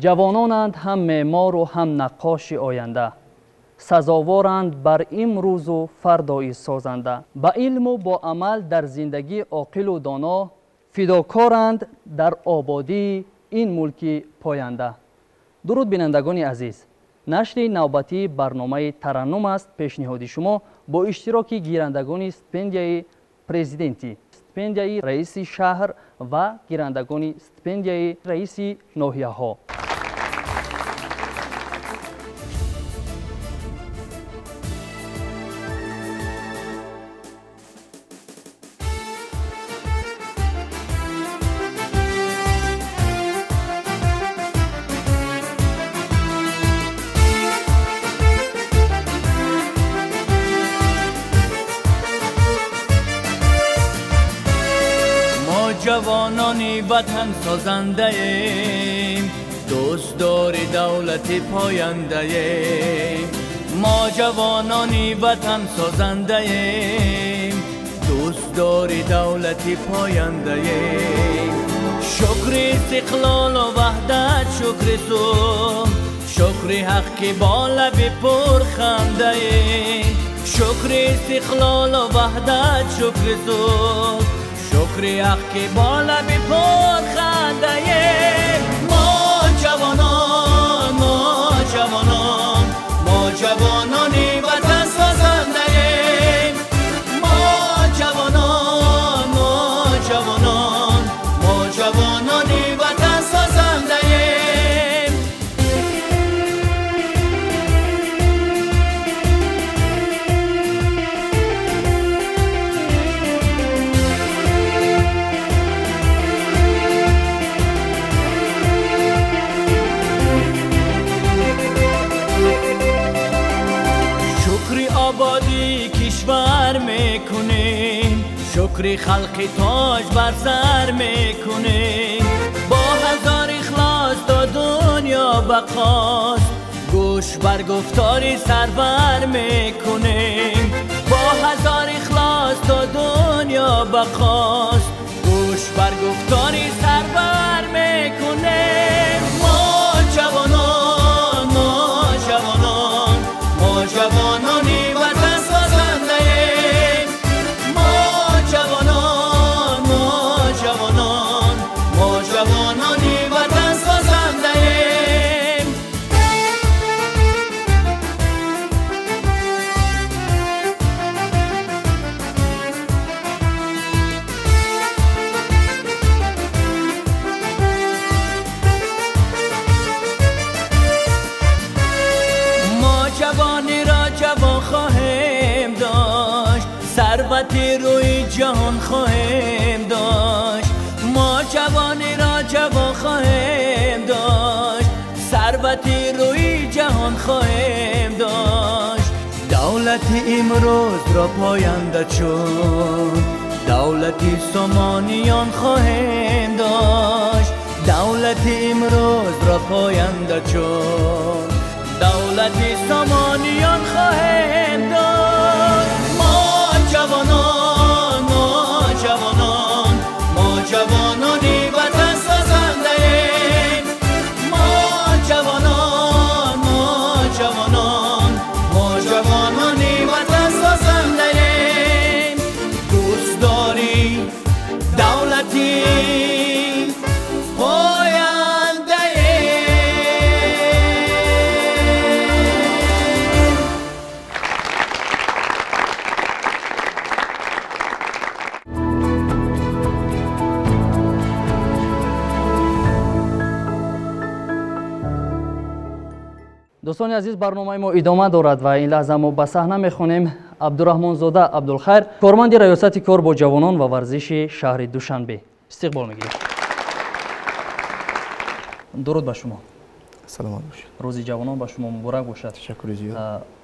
Ҷавононанд ҳам меъмору ҳам наққоши оянда, сазоворанд бар имрӯзу фардои созанда. Ба илму бо амал дар зиндагӣ оқилу доно, фидокоранд дар ободии ин мулки поянда. Дуруд бинандагони азиз, нашри навбатии барномаи Тараннум аст пешниҳоди шумо бо иштироки гирандагони стипендияи президентӣ, стипендияи раиси шаҳр ва гирандагони стипендияи раиси ноҳияҳо. Ҷавонони ватан созандаем, дӯстдори давлати пояндаем. Мо ҷавонони ватан созандаем, дӯстдори давлати пояндаем. Шукри истиқлолу ваҳдат, шукри сулҳ, шукри ҳақ ки бо лаби пурхандаем. Шукри истиқлолу ваҳдат, шукри сулҳ, шукри ҳақ ки бо лаби пурхандаем. Мо ҷавонон, мо ҷавонон, мо ҷавонони ватан созандаем. Мо ҷавонон, мо ҷавонон, мо ҷавонони ватан созандаем. Ободии кишвар мекунем, шукри халқи тоҷ бар сар мекунем. Бо ҳазор ихлос то дунё бақост, гӯш бар гуфтори сарвар мекунем. Бо ҳазор ихлос то дунё бақост, гӯш бар гуфтори сарвар мекунем. Мо ҷавонон, мо ҷавонон, мо ҷавонони ватан созандаем. Мо ҷавонон, мо ҷавонон, мо ҷавонони ватан созандаем. Мо ҷавонӣ ро ҷавон хоҳем дошт, сарвати рӯи ҷаҳон хоҳем дошт. Мо ҷавонӣ ро ҷавон хоҳем дошт, сарвати рӯи ҷаҳон хоҳем дошт. Давлати имрӯзро поянда чун давлати сомониён хоҳем дошт. Давлати имрӯзро поянда чун давлати сомониён хоҳем дошт. Мо ҷавонон, мо ҷавонон, мо ҷавонони ватан созандаем. Мо ҷавонон, мо ҷавонон, мо ҷавонони ватан созандаем. Дӯстдори давлати Дӯстони азиз, барномаи мо идома дорад ва ин лаҳза мо ба саҳна мехонем Абдураҳмонзода Абдулхайр, корманди раёсати кор бо ҷавонон ва варзиши шаҳри Душанбе. Истиқбол мегирем. Дуруд ба шумо. Саломат бошед. Рӯзи ҷавонон ба шумо муборак бошад. Ташаккури зиёд.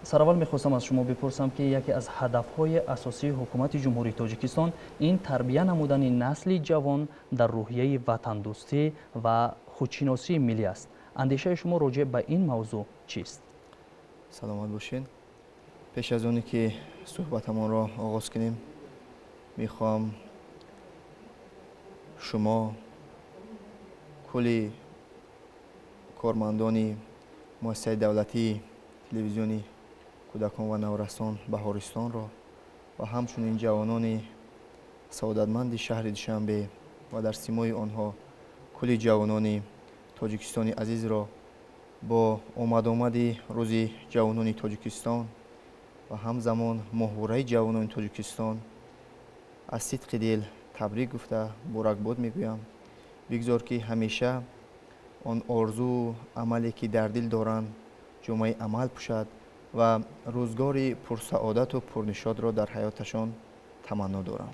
Сараввал мехостам аз шумо бипурсам, ки яке аз ҳадафҳои асосии ҳукумати Ҷумҳурии Тоҷикистон ин тарбия намудани насли ҷавон дар рӯҳияи ватандӯстӣ ва худшиносии миллӣ аст. Андешаи шумо роҷеъ ба ин мавзӯъ чист? Саломат бошед. Пеш аз оне ки суҳбатамонро оғоз кунем, мехоҳам шумо кулли Кормандони муассисаи давлатии телевизиони кӯдакон ва наврасон Баҳористонро ва ҳамчунин ҷавонони саодатманди шаҳри Душанбе ва дар симои онҳо кулли ҷавонони Тоҷикистони азизро бо омадомади Рӯзи ҷавонони Тоҷикистон ва ҳамзамон моҳвораи ҷавонони Тоҷикистон аз сидқи дил табрик гуфта, муборакбод мегӯям. Бигзор, ки ҳамеша он орзуу амале, ки дар дил доранд, ҷомаи амал пӯшад ва рӯзгори пурсаодату пурнишодро дар ҳаёташон таманно дорам.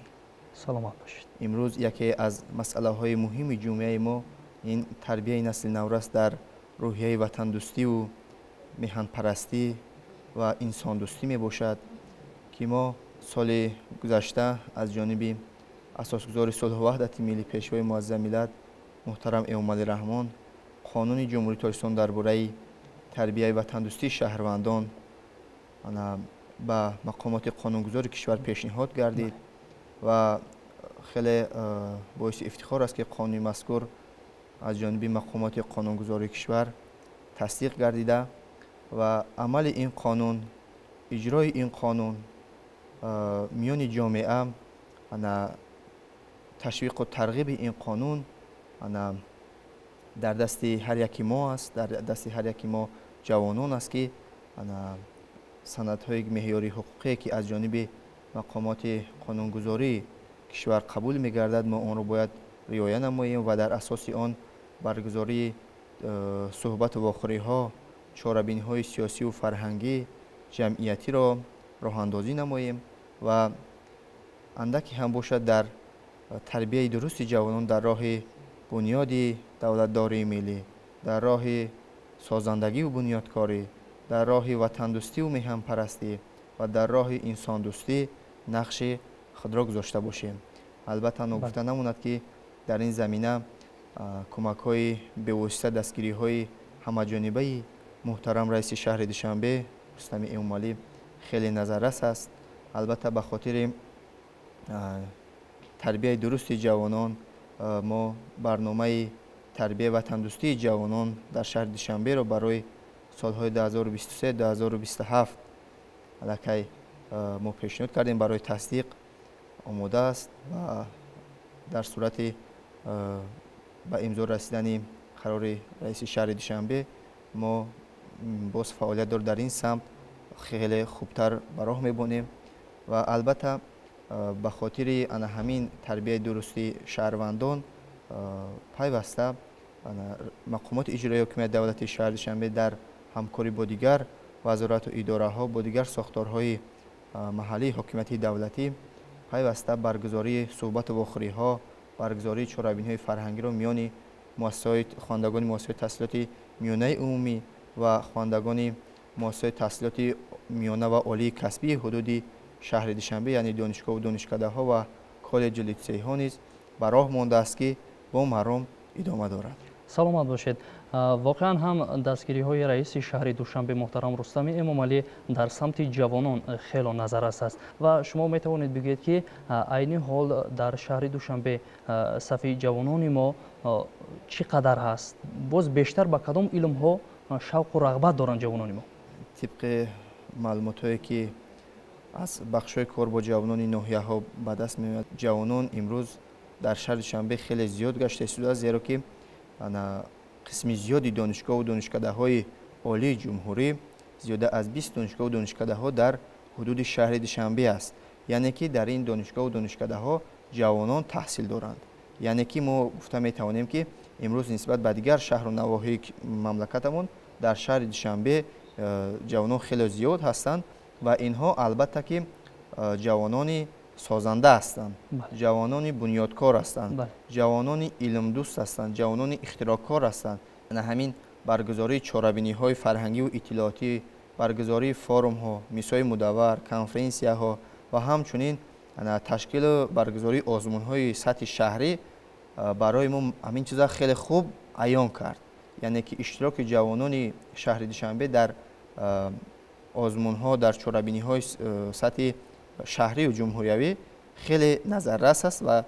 Саломат бошед. Имрӯз яке аз масъалаҳои муҳими ҷомеаи мо ин тарбияи насли наврас дар рӯҳияи ватандӯстиву меҳанпарастӣ ва инсондӯстӣ мебошад, ки мо соли гузашта аз ҷониби Асосгузори сулҳу ваҳдати миллӣ, Пешвои муаззами миллат муҳтарам Эмомалӣ Раҳмон Қонуни Ҷумҳурии Тоҷикистон дар бораи тарбияи ватандӯстии шаҳрвандон ба мақомоти қонунгузори кишвар пешниҳод гардид ва хеле боиси ифтихор аст, ки қонуни мазкур аз ҷониби мақомоти қонунгузори кишвар тасдиқ гардида ва амали ин қонун, иҷрои ин қонун миёни ҷомеа, ташвиқу тарғиби ин қонун дар дасти ҳар яки мо аст, дар дасти ҳар яки мо ҷавонон аст, ки санадҳои меъёрии ҳуқуқие, ки аз ҷониби мақомоти қонунгузории кишвар қабул мегардад, мо онро бояд риоя намоем ва дар асоси он баргузории суҳбату вохӯриҳо, чорабиниҳои сиёсиву фарҳангӣ, ҷамъиятиро роҳандозӣ намоем ва андаке ҳам бошад дар тарбияи дурусти ҷавонон дар роҳи бунёди давлатдории миллӣ, дар роҳи созандагиву бунёдкорӣ, дар роҳи ватандӯстиву меҳанпарастӣ ва дар роҳи инсондӯстӣ нақши худро гузошта бошем. Албатта, ногуфта намонад, ки дар ин замина кӯмакҳои бевосита, дастгириҳои ҳамаҷонибаи муҳтарам раиси шаҳри Душанбе Рустами Эмомалӣ хеле назаррас аст. Албатта, ба хотири тарбияи дурусти ҷавонон мо барномаи тарбияи ватандӯстии ҷавонон дар шаҳри Душанберо барои солҳои 2023-2027 аллакай мо пешниҳод кардем, барои тасдиқ омода аст ва дар сурати ба имзо расидани қарори раиси шаҳри Душанбе мо боз фаъолият дар ин самт хеле хубтар ба роҳ мебонем. Ва албатта, ба хотири ана ҳамин тарбияи дурусти шаҳрвандон пайваста мақомоти иҷроии ҳокимияти давлатии шаҳри Душанбе дар ҳамкорӣ бо дигар вазорату идораҳо, бо дигар сохторҳои маҳаллии ҳокимияти давлатӣ пайваста баргузории суҳбату вохӯриҳо, баргузории чорабиниҳои фарҳангиро миёни муассисаҳои хонандагони муассисаҳои таҳсилоти миёнаи умумӣ ва хонандагони муассисаҳои таҳсилоти миёна ва олии касбии ҳудуди шаҳри Душанбе, яъне донишгоҳу донишкадаҳо ва коллеҷу литсейҳо низ ба роҳ мондааст, ки бо маром идома дорад. Саломат бошед. Воқеан ҳам дастгириҳои раиси шаҳри Душанбе муҳтарам Рустами Эмомалӣ дар самти ҷавонон хело назаррас аст ва шумо метавонед бигӯед, ки айни ҳол дар шаҳри Душанбе сафи ҷавонони мо чӣ қадар ҳаст? Боз бештар ба кадом илмҳо шавқу рағбат доранд ҷавонони мо? Тибқи маълумотҳое, ки аз бахшҳои кор бо ҷавонони ноҳияҳо ба даст меояд, ҷавонон имрӯз дар шаҳри Душанбе хеле зиёд гашта истодааст, зеро ки қисми зиёди донишгоҳу донишкадаҳои олии ҷумҳурӣ, зиёда аз 20 донишгоҳу донишкадаҳо дар ҳудуди шаҳри Душанбе аст, яъне ки дар ин донишгоҳу донишкадаҳо ҷавонон таҳсил доранд. Яъне ки мо гуфта метавонем, ки имрӯз нисбат ба дигар шаҳру навоҳии мамлакатамон дар шаҳри Душанбе ҷавонон хеле зиёд ҳастанд ва инҳо албатта ки ҷавонони созанда ҳастанд, ҷавонони бунёдкор ҳастанд, ҷавонони илмдӯст ҳастанд, ҷавонони ихтироъкор ҳастанд. На ҳамин баргузории чорабиниҳои фарҳангиву иттилоотӣ, баргузории форумҳо, мизҳои мудаввар, конференсияҳо ва ҳамчунин ташкилу баргузории озмунҳои сатҳи шаҳрӣ барои мо ҳамин чиза хеле хуб аён кард, яъне ки иштироки ҷавонони шаҳри Душанбе дар озмунҳо, дар чорабиниҳои сатҳи шаҳрию ҷумҳуриявӣ хеле назаррас аст ва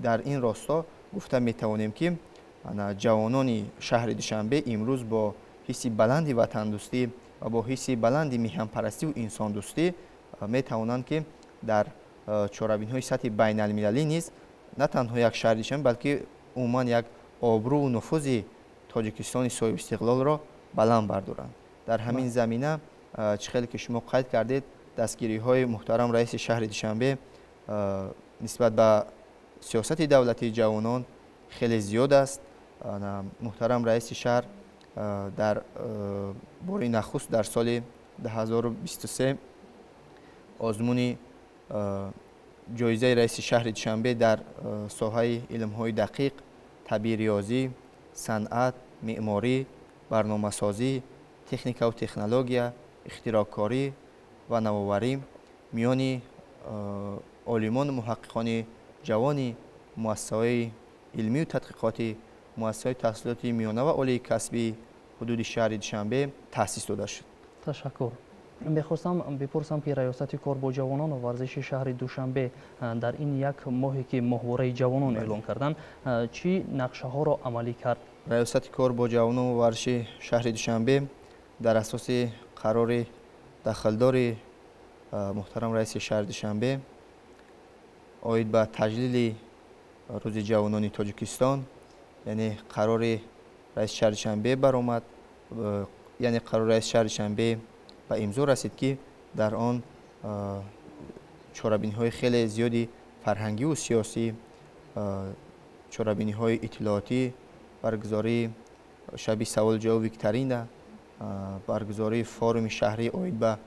дар ин росто гуфта метавонем, ки Ҷавонони шаҳри Душанбе имрӯз бо ҳисси баланди ватандӯстӣ ва бо ҳисси баланди миҳанпарастиву инсондӯстӣ метавонанд, ки дар чорабиниҳои сатҳи байналмилалӣ низ на танҳо як шаҳри Душанбе, балки умуман як обрӯву нуфузи Тоҷикистони соҳибистиқлолро баланд бардоранд. Дар ҳамин замина, чӣ хеле ки шумо қайд кардед, дастгириҳои муҳтарам раиси шаҳри Душанбе нисбат ба сиёсати давлатии ҷавонон хеле зиёд аст. Муҳтарам раиси шаҳр дар бори нахуст дар соли 2023 озмуни ҷоизаи раиси шаҳри Душанбе дар соҳаи илмҳои дақиқ, табиӣ, риёзӣ, санъат, меъморӣ, барномасозӣ, техникаву технология, ихтироъкорӣ ва навоварӣ миёни олимону муҳаққиқони ҷавони муассисаҳои илмию тадқиқотӣ, муассисаҳои таҳсилоти миёна ва олии касбии ҳудуди шаҳри Душанбе таъсис дода шуд. Ташаккур. Мехостам бипурсам, ки Раёсати кор бо ҷавонон ва варзиши шаҳри Душанбе дар ин як моҳе, ки моҳвораи ҷавонон эълон карданд, чӣ нақшаҳоро амалӣ кард? Раёсати кор бо ҷавонон ва варзиши шаҳри Душанбе дар асоси қарори дахлдори муҳтарам раиси шаҳри Душанбе оид ба таҷлили Рӯзи ҷавонони Тоҷикистон, яъне қарори раиси шаҳри Душанбе баромад, яъне қарори раиси шаҳри Душанбе ба имзо расид, ки дар он чорабиниҳои хеле зиёди фарҳангиву сиёсӣ, чорабиниҳои иттилоотӣ, баргузории шаби саволу ҷавоб, викторина, баргузории форуми шаҳрӣ оид ба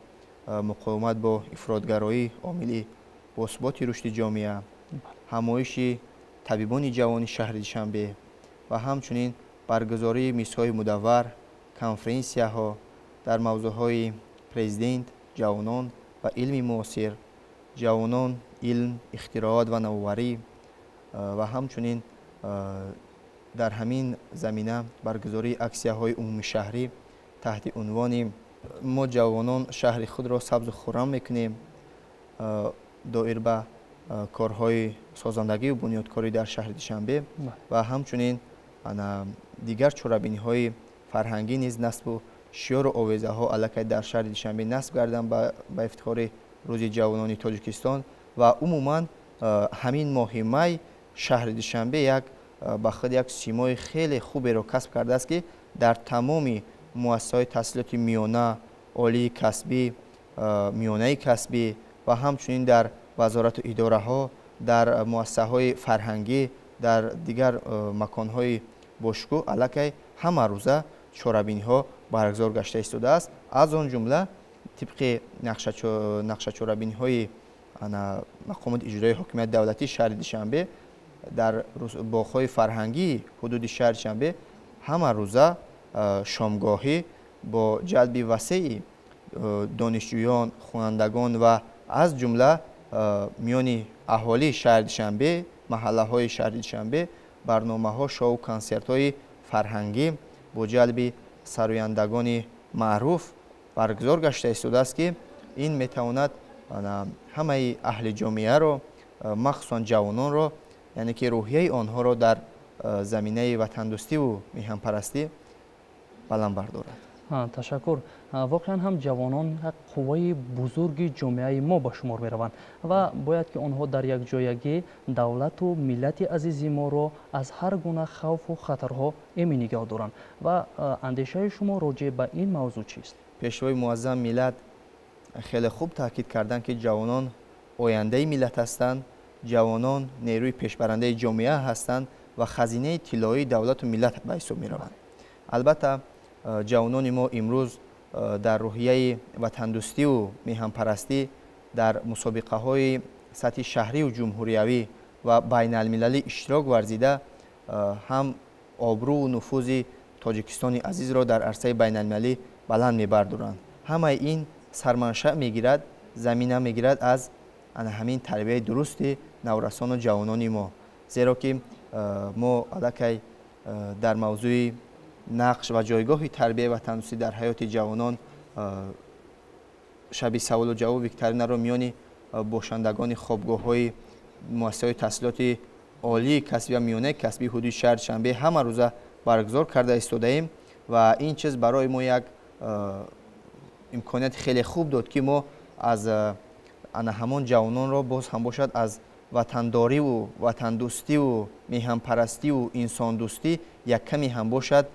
муқовимат бо ифротгароӣ, омили босуботи рушди ҷомеа, ҳамоиши табибони ҷавони шаҳри Душанбе ва ҳамчунин баргузории мизҳои мудаввар, конференсияҳо дар мавзӯъҳои президент, ҷавонон ва илми муосир, ҷавонон, илм, ихтироот ва навоварӣ ва ҳамчунин дар ҳамин замина баргузории аксияҳои умумишаҳрӣ таҳти унвони «Мо ҷавонон шаҳри худро сабзу хуррам мекунем», доир ба корҳои созандагию бунёдкорӣ дар шаҳри Душанбе ва ҳамчунин дигар чорабиниҳои фарҳангӣ низ насбу шиёру овезаҳо аллакай дар шаҳри Душанбе насб гарданд ба ифтихори Рӯзи ҷавонони Тоҷикистон. Ва умуман ҳамин моҳи май шаҳри Душанбе як ба худ як симои хеле хуберо касб кардааст, ки дар тамоми муассисаҳои таҳсилоти миёна, олии касбӣ, миёнаи касбӣ ва ҳамчунин дар вазорату идораҳо, дар муассисаҳои фарҳангӣ, дар дигар маконҳои бошукӯҳ аллакай ҳамарӯза чорабиниҳо баргузор гашта истодааст. Аз он ҷумла тибқи нақшачорабиниҳои мақомоти иҷроии ҳокимияти давлатии шаҳри Душанбе дар боғҳои фарҳангии ҳудуди шаҳри Душанбе ҳамарӯза шомгоҳӣ бо ҷалби васеи донишҷӯён, хонандагон ва аз ҷумла миёни аҳолии шаҳри Душанбе, маҳаллаҳои шаҳри Душанбе барномаҳо, шоу консертҳои фарҳангӣ бо ҷалби сарояндагони маъруф баргузор гашта истодааст, ки ин метавонад ҳамаи аҳли ҷомеаро, махсусан ҷавононро, яъне ки рӯҳияи онҳоро дар заминаи ватандӯстиву миҳанпарастӣ баланд бардорад. Ташаккур. Воқеан ҳам ҷавонон як қувваи бузурги ҷомеаи мо ба шумор мераванд ва бояд, ки онҳо дар якҷоягӣ давлату миллати азизи моро аз ҳар гуна хавфу хатарҳо эмин нигоҳ доранд. Ва андешаи шумо роҷеъ ба ин мавзӯъ чист? Пешвои муаззам миллат хеле хуб таъкид карданд, ки ҷавонон ояндаи миллат ҳастанд, ҷавонон нерӯи пешбарандаи ҷомеа ҳастанд ва хазинаи тиллоии давлату миллат ба ҳисоб мераванд. Албатта, ҷавонони мо имрӯз дар рӯҳияи ватандӯстиву меҳанпарастӣ дар мусобиқаҳои сатҳи шаҳриву ҷумҳуриявӣ ва байналмилалӣ иштирок варзида, ҳам обрӯву нуфузи Тоҷикистони азизро дар арсаи байналмилалӣ баланд мебардоранд. Ҳамаи ин сарманшаъ мегирад, замина мегирад аз ана ҳамин тарбияи дурусти наврасону ҷавонони мо, зеро ки мо аллакай дар мавзӯи нақш ва ҷойгоҳи тарбияи ватандӯстӣ дар ҳаёти ҷавонон шаби саволу ҷавоб, викторинаро миёни бошандагони хобгоҳҳои муассисаҳои таҳсилоти олии касбӣ ва миёнаи касбии ҳудуди шаҳри Душанбе ҳама рӯза баргузор карда истодаем ва ин чиз барои мо як имконияти хеле хуб дод, ки мо аз ана ҳамон ҷавононро боз ҳам бошад аз ватандориву ватандӯстиву меҳанпарастиву инсондӯстӣ як каме ҳам бошад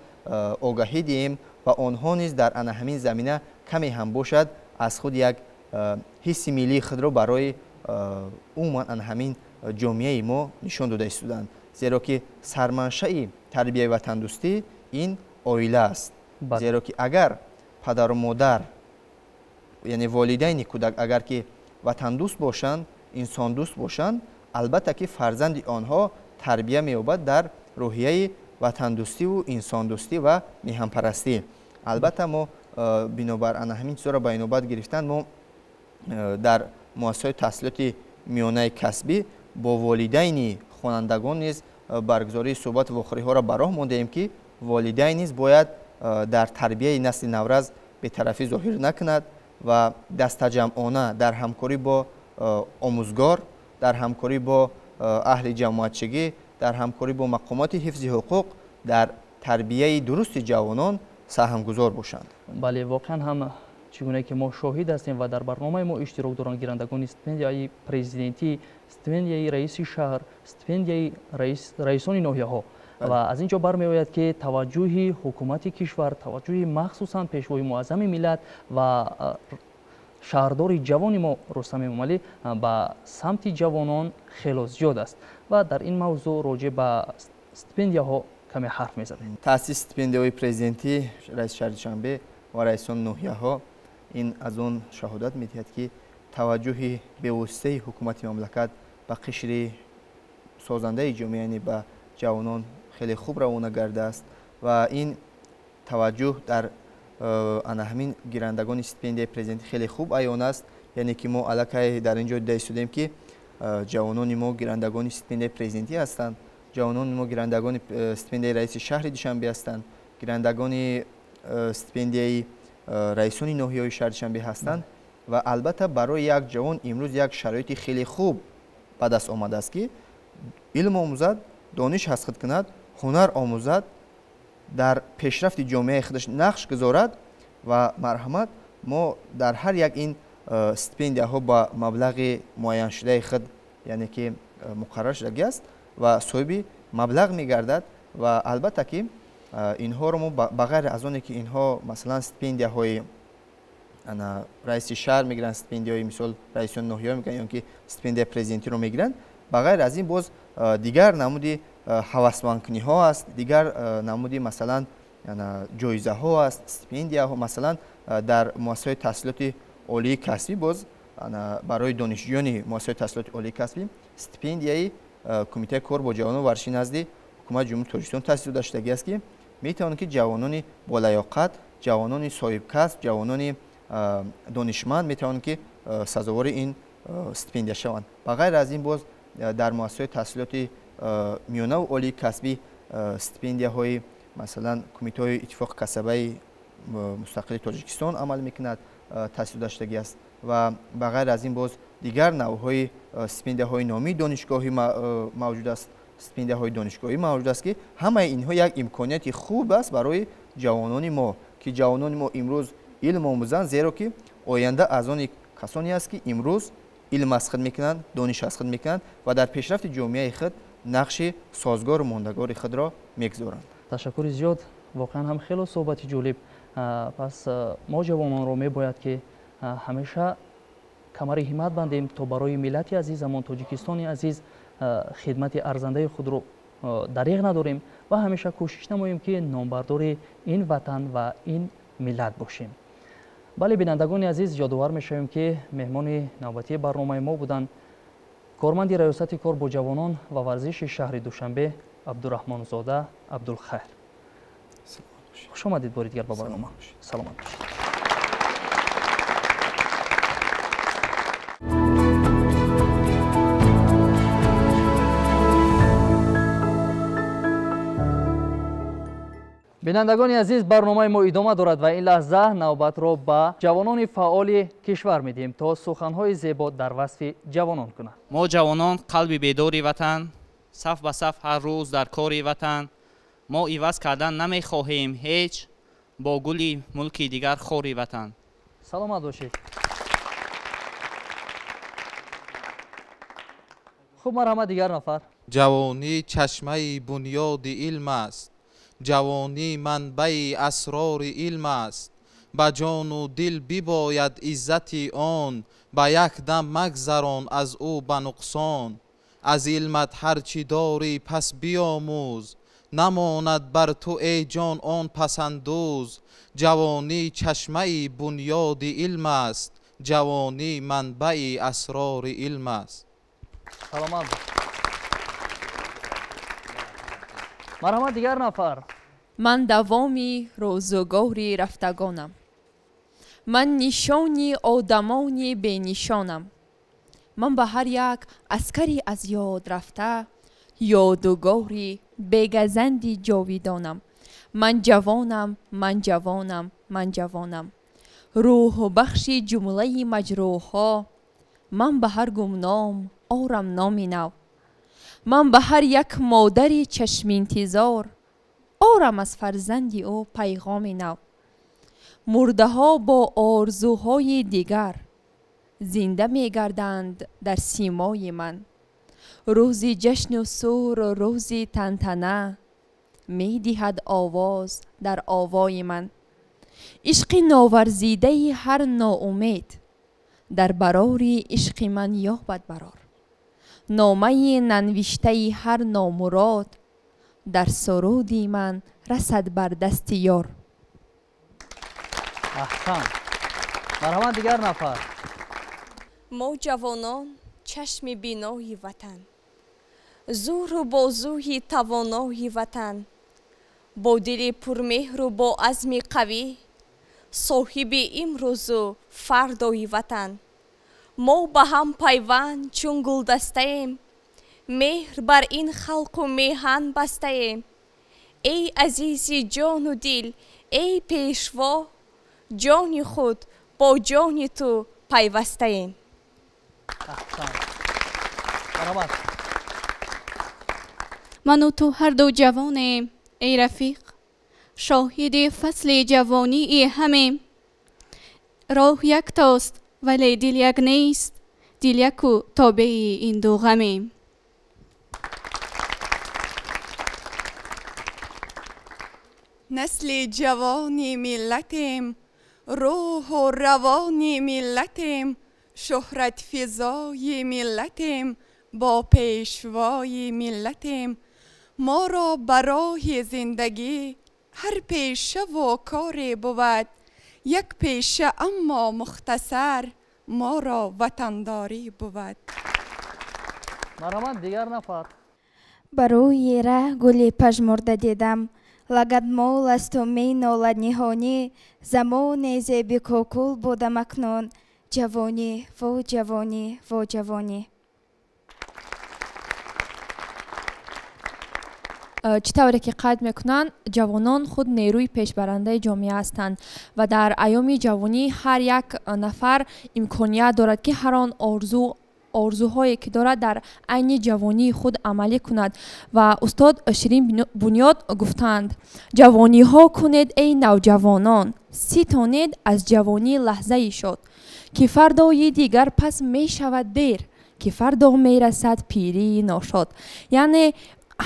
огаҳӣ диҳем ва онҳо низ дар ана ҳамин замина каме ҳам бошад аз худ як ҳисси миллии худро барои умуман ана ҳамин ҷомеаи мо нишон дода истоданд. Зеро ки сарманшаи тарбияи ватандӯстӣ ин оила аст. Зеро ки агар падару модар, яъне волидайни кӯдак агар ки ватандӯст бошанд, инсондӯст бошанд, албатта ки фарзанди онҳо тарбия меёбад дар рӯҳияи ватандӯстиву инсондӯстӣ ва меҳанпарастӣ. Албатта мо бинобар ана ҳамин чизҳоро ба инобат гирифтан мо дар муассисаҳои таҳсилоти миёнаи касбӣ бо волидайни хонандагон низ баргузории суҳбату вохӯриҳоро ба роҳ мондаем, ки волидайн низ бояд дар тарбияи насли наврас бетарафӣ зоҳир накунад ва дастаҷамъона дар ҳамкорӣ бо омӯзгор, дар ҳамкорӣ бо аҳли ҷамоатчигӣ, дар ҳамкорӣ бо мақомоти ҳифзи ҳуқуқ дар тарбияи дурусти ҷавонон саҳмгузор бошанд. Бале, воқеан ҳам чӣ гуна ки мо шоҳид ҳастем ва дар барномаи мо иштирок доранд гирандагони стипендияи президентӣ, стипендияи раиси шаҳр, стипендияи раисони ноҳияҳо. Ва аз ин ҷо бармеояд, ки таваҷҷӯҳи ҳукумати кишвар, таваҷҷӯҳи махсусан пешвои муаззами миллат ва шаҳрдори ҷавони мо Рустам Эмомалӣ ба самти ҷавонон хело зиёд аст. Ва дар ин мавзӯъ роҷеъ ба стипендияҳо каме ҳарф мезадем. Таъсиси стипендияҳои президентӣ, раиси шаҳри Душанбе ва раисони ноҳияҳо ин аз он шаҳодат медиҳад, ки таваҷҷӯҳи бевоситаи ҳукумати мамлакат ба қишри созандаи ҷомеа, яъне ба ҷавонон хеле хуб равона гардааст ва ин таваҷҷӯҳ дар ана ҳамин гирандагони стипендияи президентӣ хеле хуб аён аст. Яъне ки мо аллакай дар ин ҷо дида истодем, ки ҷавонони мо гирандагони стипендияи президентӣ ҳастанд, ҷавонони мо гирандагони стипендияи раиси шаҳри Душанбе ҳастанд, гирандагони стипендияи раисони ноҳияҳои шаҳри Душанбе ҳастанд ва албатта барои як ҷавон имрӯз як шароити хеле хуб ба даст омадааст, ки илм омӯзад, дониш аз худ кунад, ҳунар омӯзад, дар пешрафти ҷомеаи худаш нақш гузорад ва марҳамат мо дар ҳар як ин стипендияҳо ба маблағи муайяншудаи худ, яъне ки муқаррар шудагӣ аст ва соҳиби маблағ мегардад ва албатта ки инҳоро мо ба ғайр аз оне ки инҳо масалан стипендияҳои раиси шаҳр мегиранд, стипендияҳои мисол раисони ноҳияҳо мегиранд ё ки стипендияи президентиро мегиранд, ба ғайр аз ин боз дигар намуди ҳавасмандкуниҳо аст, дигар намуди масалан ҷоизаҳо аст, стипендияҳо. Масалан дар муассисаҳои таҳсилоти олии касбӣ боз барои донишҷӯёни муассисаҳои таҳсилоти олии касбӣ стипендияи кумитаи кор бо ҷавонон варзиши назди ҳукумати Ҷумҳурии Тоҷикистон таъсис дода шудагӣ аст, ки метавонанд ки ҷавонони болаёқат, ҷавонони соҳибкасб, ҷавонони донишманд метавонанд ки сазовори ин стипендия шаванд. Ба ғайр аз ин боз дар муассисаҳои таҳсилоти миёнаву олии касбӣ стипендияҳои масалан кумитаҳои иттифоқи касабаи мустақили Тоҷикистон амал мекунад, таъсис дода шудагӣ аст ва ба ғайр аз ин боз дигар навъҳои стипендияҳои номии донишгоҳӣ мавҷуд аст, стипендияҳои донишгоҳӣ мавҷуд аст, ки ҳамаи инҳо як имконияти хуб аст барои ҷавонони мо, ки ҷавонони мо имрӯз илм омӯзанд, зеро ки оянда аз они касоне аст, ки имрӯз илм аз худ мекунанд, дониш аз худ мекунанд ва дар пешрафти ҷомеаи худ нақши созгору мондагори худро мегузоранд. Ташаккури зиёд, воқеан ҳам хело суҳбати ҷолиб. Пас мо ҷавононро мебояд ки ҳамеша камари ҳиммат бандем, то барои миллати азизамон, Тоҷикистони азиз хидмати арзандаи худро дариғ надорем ва ҳамеша кӯшиш намоем, ки номбардори ин ватан ва ин миллат бошем. Бале, бинандагони азиз, ёдовар мешавем, ки меҳмони навбатии барномаи мо буданд корманди раёсати кор бо ҷавонон ва варзиши шаҳри Душанбе Абдураҳмонзода Абдулхайр. Хуш омадед бори дигар ба барнома. Саломат бошед. Бинандагони азиз, барномаи мо идома дорад ва ин лаҳза навбатро ба ҷавонони фаъоли кишвар медиҳем, то суханҳои зебо дар васфи ҷавонон кунанд. Мо ҷавонон қалби бедори ватан, Саф ба саф ҳар рӯз дар кори ватан. Мо иваз кардан намехоҳем ҳеҷ, бо гули мулки дигар хори ватан. Саломат бошед. Хуб, марҳамат, дигар нафар. Ҷавонӣ чашмаи бунёди илм аст, ҷавонӣ манбаи асрори илм аст. Ба ҷону дил бибояд иззати он, ба як дам магзарон аз ӯ ба нуқсон. Аз илмат ҳар чӣ дорӣ пас биомӯз, намонад бар ту эй ҷон он пасандӯз. Ҷавонӣ чашмаи бунёди илм аст, ҷавонӣ манбаи асрори илм аст. Саломат. Марҳамат, дигар нафар. Ман давоми рӯзугори рафтагонам, ман нишони одамони бенишонам. Ман ба ҳар як аскари аз ёд рафта ёдугори бегазанди ҷовидонам. Ман ҷавонам, ман ҷавонам, ман ҷавонам, рӯҳбахши ҷумлаи маҷрӯҳҳо. Ман ба ҳар гумном орам номи нав, ман ба ҳар як модари чашминтизор орам аз фарзанди ӯ пайғоми нав. Мурдаҳо бо орзуҳои дигар зинда мегарданд дар симои ман. Рӯзи ҷашну сур, рӯзи тантана медиҳад овоз дар овои ман. Ишқи новарзидаи ҳар ноумед дар барори ишқи ман ёбад барор. Номаи нанвиштаи ҳар номурод дар суруди ман расад бар дасти ёр. Аҳсан. Марҳамат, дигар нафар. Мо ҷавонон чашми бинои ватан, зӯру бозӯи тавонои ватан, бо дили пурмеҳру бо азми қавӣ, соҳиби имрӯзу фардои ватан. Мо ба ҳам пайванд чун гулдастаем, меҳр бар ин халқу меҳан бастаем. Эй азизи ҷону дил, эй пешво, ҷони худ бо ҷони ту пайвастаем. Ману ту ҳарду ҷавонем, эй рафиқ, шоҳиди фасли ҷавонии ҳамем. Роҳ яктост, вале дил як нест, дил яку тобеи ин ду ғамем. Насли ҷавони миллатем, рӯҳу равони миллатем, шӯҳратфизои миллатем, бо пешвои миллатем. Моро ба роҳи зиндагӣ ҳар пешаву коре бувад, як пеша аммо мухтасар моро ватандорӣ бувад. Марҳамат, дигар нафар. Ба рӯи раҳ гули пажмурда дидам, лагадмол асту менолад ниҳонӣ. Замоне зеби кокул будам акнун, ҷавонӣ, во ҷавонӣ, во ҷавонӣ. Чӣ тавре ки қайд мекунанд, ҷавонон худ нерӯи пешбарандаи ҷомеа ҳастанд ва дар айёми ҷавонӣ ҳар як нафар имконият дорад, ки ҳар он орзуҳое ки дорад дар айни ҷавонии худ амалӣ кунад. Ва устод Ширин Бунёд гуфтанд: ҷавониҳо кунед эй навҷавонон, ситонед аз ҷавонӣ лаҳзаи шод, ки фардои дигар пас мешавад дер, ки фардо мерасад пирии ношод. Яъне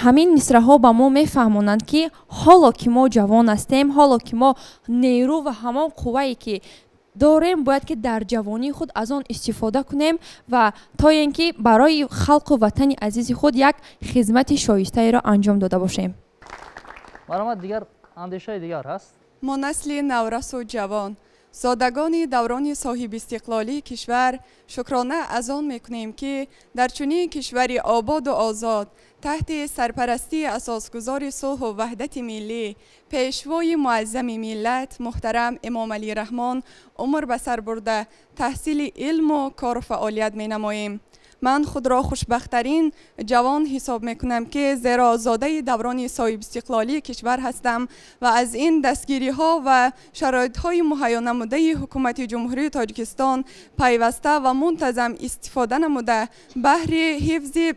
ҳамин мисраҳо ба мо мефаҳмонанд, ки ҳоло ки мо ҷавон ҳастем, ҳоло ки мо нерӯ ва ҳамон қуввае ки дорем, бояд ки дар ҷавонии худ аз он истифода кунем ва то ин ки барои халқу ватани азизи худ як хизмати шоистаеро анҷом дода бошем. Марҳамат, дигар андешаи дигар ҳаст? Мо насли наврасу ҷавон, зодагони даврони соҳибистиқлолии кишвар, шукрона аз он мекунем, ки дар чунин кишвари ободу озод таҳти сарпарастии асосгузори сулҳу ваҳдати миллӣ, пешвои муаззами миллат муҳтарам Эмомалӣ Раҳмон умр ба сар бурда, таҳсили илму кору фаъолият менамоем. Ман худро хушбахттарин ҷавон ҳисоб мекунам, ки зеро зодаи даврони соҳибистиқлолии кишвар ҳастам ва аз ин дастгириҳо ва шароитҳои муҳайё намудаи ҳукумати Ҷумҳурии Тоҷикистон пайваста ва мунтазам истифода намуда, баҳри ҳифзи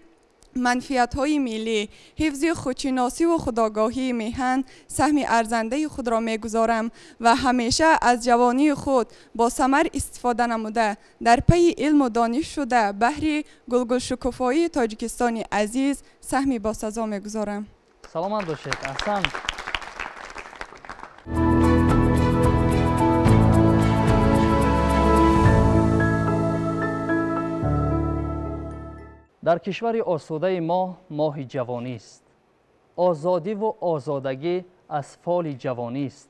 манфиатҳои миллӣ, ҳифзи худшиносиву худогоҳии меҳан саҳми арзандаи худро мегузорам ва ҳамеша аз ҷавонии худ бо самар истифода намуда, дар пайи илму дониш шуда, баҳри гулгулшукуфоии Тоҷикистони азиз саҳми босазо мегузорам. Саломат бошед. Аҳсан. Дар кишвари осудаи мо моҳи ҷавонист. Озодиву озодагӣ аз фоли ҷавонист.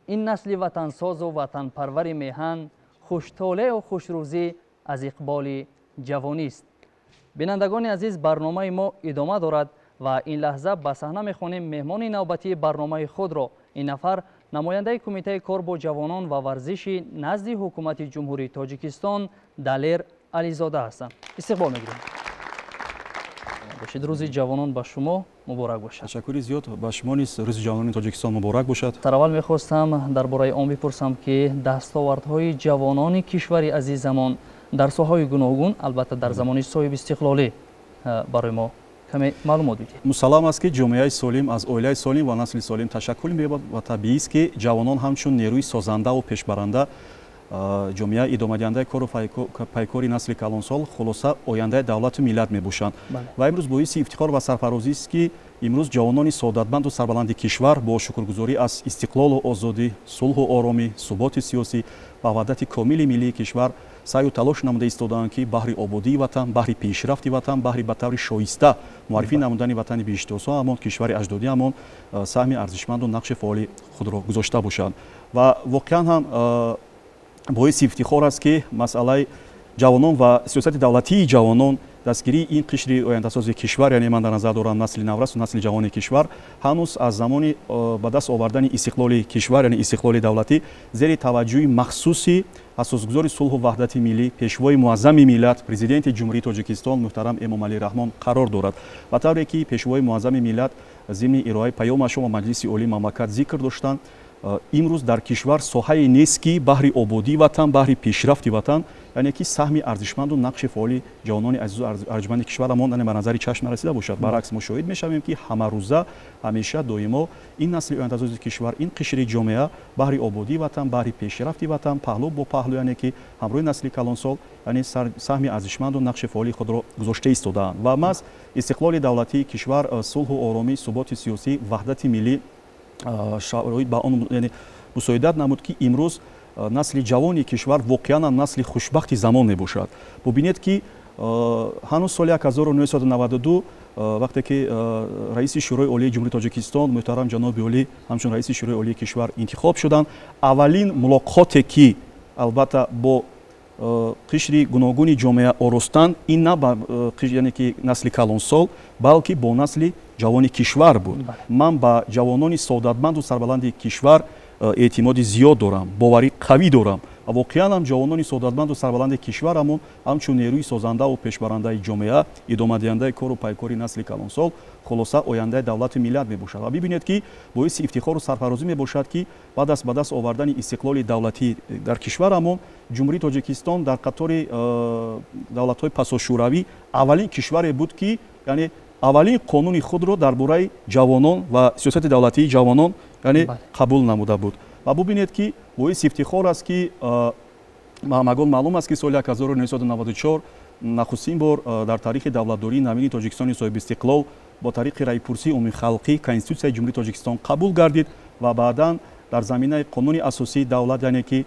Ин насли ватансозу ватанпарвари меҳан хуштолеъу хушрӯзӣ аз иқболи ҷавонист. Бинандагони азиз, барномаи мо идома дорад ва ин лаҳза ба саҳна мехонем меҳмони навбатии барномаи худро. Ин нафар намояндаи Кумитаи кор бо ҷавонон ва варзиши назди Ҳукумати Ҷумҳурии Тоҷикистон Далер Ализода ҳастанд. Истиқбол мегирем. Бошед. Рӯзи ҷавонон ба шумо муборак бошад. Ташаккури зиёд, ба шумо низ рӯзи ҷавонони Тоҷикистон муборак бошад. Сар аввал мехостам дар бораи он бипурсам, ки дастовардҳои ҷавонони кишвари азизамон дар соҳаҳои гуногун, албатта дар замони соҳибистиқлолӣ, барои мо каме маълумот бидиҳед. Мусаллам аст, ки ҷомеаи солим аз оилаи солим ва насли солим ташаккул меёбад ва табиист, ки ҷавонон ҳамчун нерӯи созандаву пешбаранда ҷомеа, идомадиҳандаи кору пайкори насли калонсол, хулоса ояндаи давлату миллат мебошанд. Ва имрӯз боиси ифтихор ва сарфарозист, ки имрӯз ҷавонони саодатманду сарбаланди кишвар бо шукргузорӣ аз истиқлолу озодӣ, сулҳу оромӣ, суботи сиёсӣ ва ваҳдати комили миллии кишвар саъю талош намуда истодаанд, ки баҳри ободии ватан, баҳри пешрафти ватан, баҳри ба таври шоиста муаррифӣ намудани ватани биҳиштосоамон, кишвари аҷдодиамон саҳми арзишманду нақши фаъоли худро гузошта бошанд. Ва воқеан ҳам боиси ифтихор аст, ки масъалаи ҷавонон ва сиёсати давлатии ҷавонон, дастгирии ин қишри ояндасози кишвар, яъне ман дар назар дорам насли наврасу насли ҷавони кишвар, ҳанӯз аз замони ба даст овардани истиқлоли кишвар, яъне истиқлоли давлатӣ, зери таваҷҷӯҳи махсуси асосгузори сулҳу ваҳдати миллӣ, пешвои муаззами миллат, Президенти Ҷумҳурии Тоҷикистон муҳтарам Эмомалӣ Раҳмон қарор дорад. Ба тавре ки пешвои муаззами миллат зимни ироаи паёмашон ба Маҷлиси Олии мамлакат зикр доштанд, имрӯз дар кишвар соҳае нест, ки баҳри ободии ватан, баҳри пешрафти ватан, яъне ки саҳми арзишманду нақши фаъоли ҷавонони азизу арҷманди кишварамон яъне ба назари чашм нарасида бошад. Баръакс, мо шоҳид мешавем, ки ҳамарӯза, ҳамеша, доимо ин насли ояндасози кишвар, ин қишри ҷомеа баҳри ободии ватан, баҳри пешрафти ватан паҳлӯ бо паҳлӯ, яъне ки ҳамроҳи насли калонсол, яъне саҳми арзишманду нақши фаъоли худро гузошта истодаанд. Ва маҳз истиқлоли давлатии кишвар, сулҳу оромӣ, суботи сиёсӣ, ваҳдати миллӣ шароит ба он яъне мусоидат намуд, ки имрӯз насли ҷавони кишвар воқеан ҳам насли хушбахти замон мебошад. Бубинед, ки ҳанӯз соли 1992, вақте ки раиси Шӯрои Олии Ҷумҳурии Тоҷикистон муҳтарам ҷаноби олӣ ҳамчун раиси Шӯрои Олии кишвар интихоб шуданд, аввалин мулоқоте, ки албатта бо қишри гуногуни ҷомеа оростанд, ин на ба яъне ки насли калонсол, балки бо насли ҷавони кишвар буд. Ман ба ҷавонони саодатманду сарбаланди кишвар эътимоди зиёд дорам, боварӣ қавӣ дорам ва воқеан ҳам ҷавонони саодатманду сарбаланди кишварамон ҳамчун нерӯи созандаву пешбарандаи ҷомеа, идомадиҳандаи кору пайкори насли калонсол, хулоса ояндаи давлату миллат мебошад. Ва бибинед, ки боиси ифтихору сарфарозӣ мебошад, ки баъд аз ба даст овардани истиқлоли давлатӣ дар кишварамон, Ҷумҳурии Тоҷикистон дар қатори давлатҳои пасошӯравӣ аввалин кишваре буд, ки яъне аввалин қонуни худро дар бораи ҷавонон ва сиёсати давлатии ҷавонон яъне қабул намуда буд. Ва бубинед, ки боиси ифтихор аст, ки ҳамагон маълум аст, ки соли 1994 нахустин бор дар таърихи давлатдории навини Тоҷикистони соҳибистиқлол бо тариқи раъйпурсии умумихалқӣ Конститутсияи Ҷумҳурии Тоҷикистон қабул гардид ва баъдан дар заминаи қонуни асосии давлат, яъне ки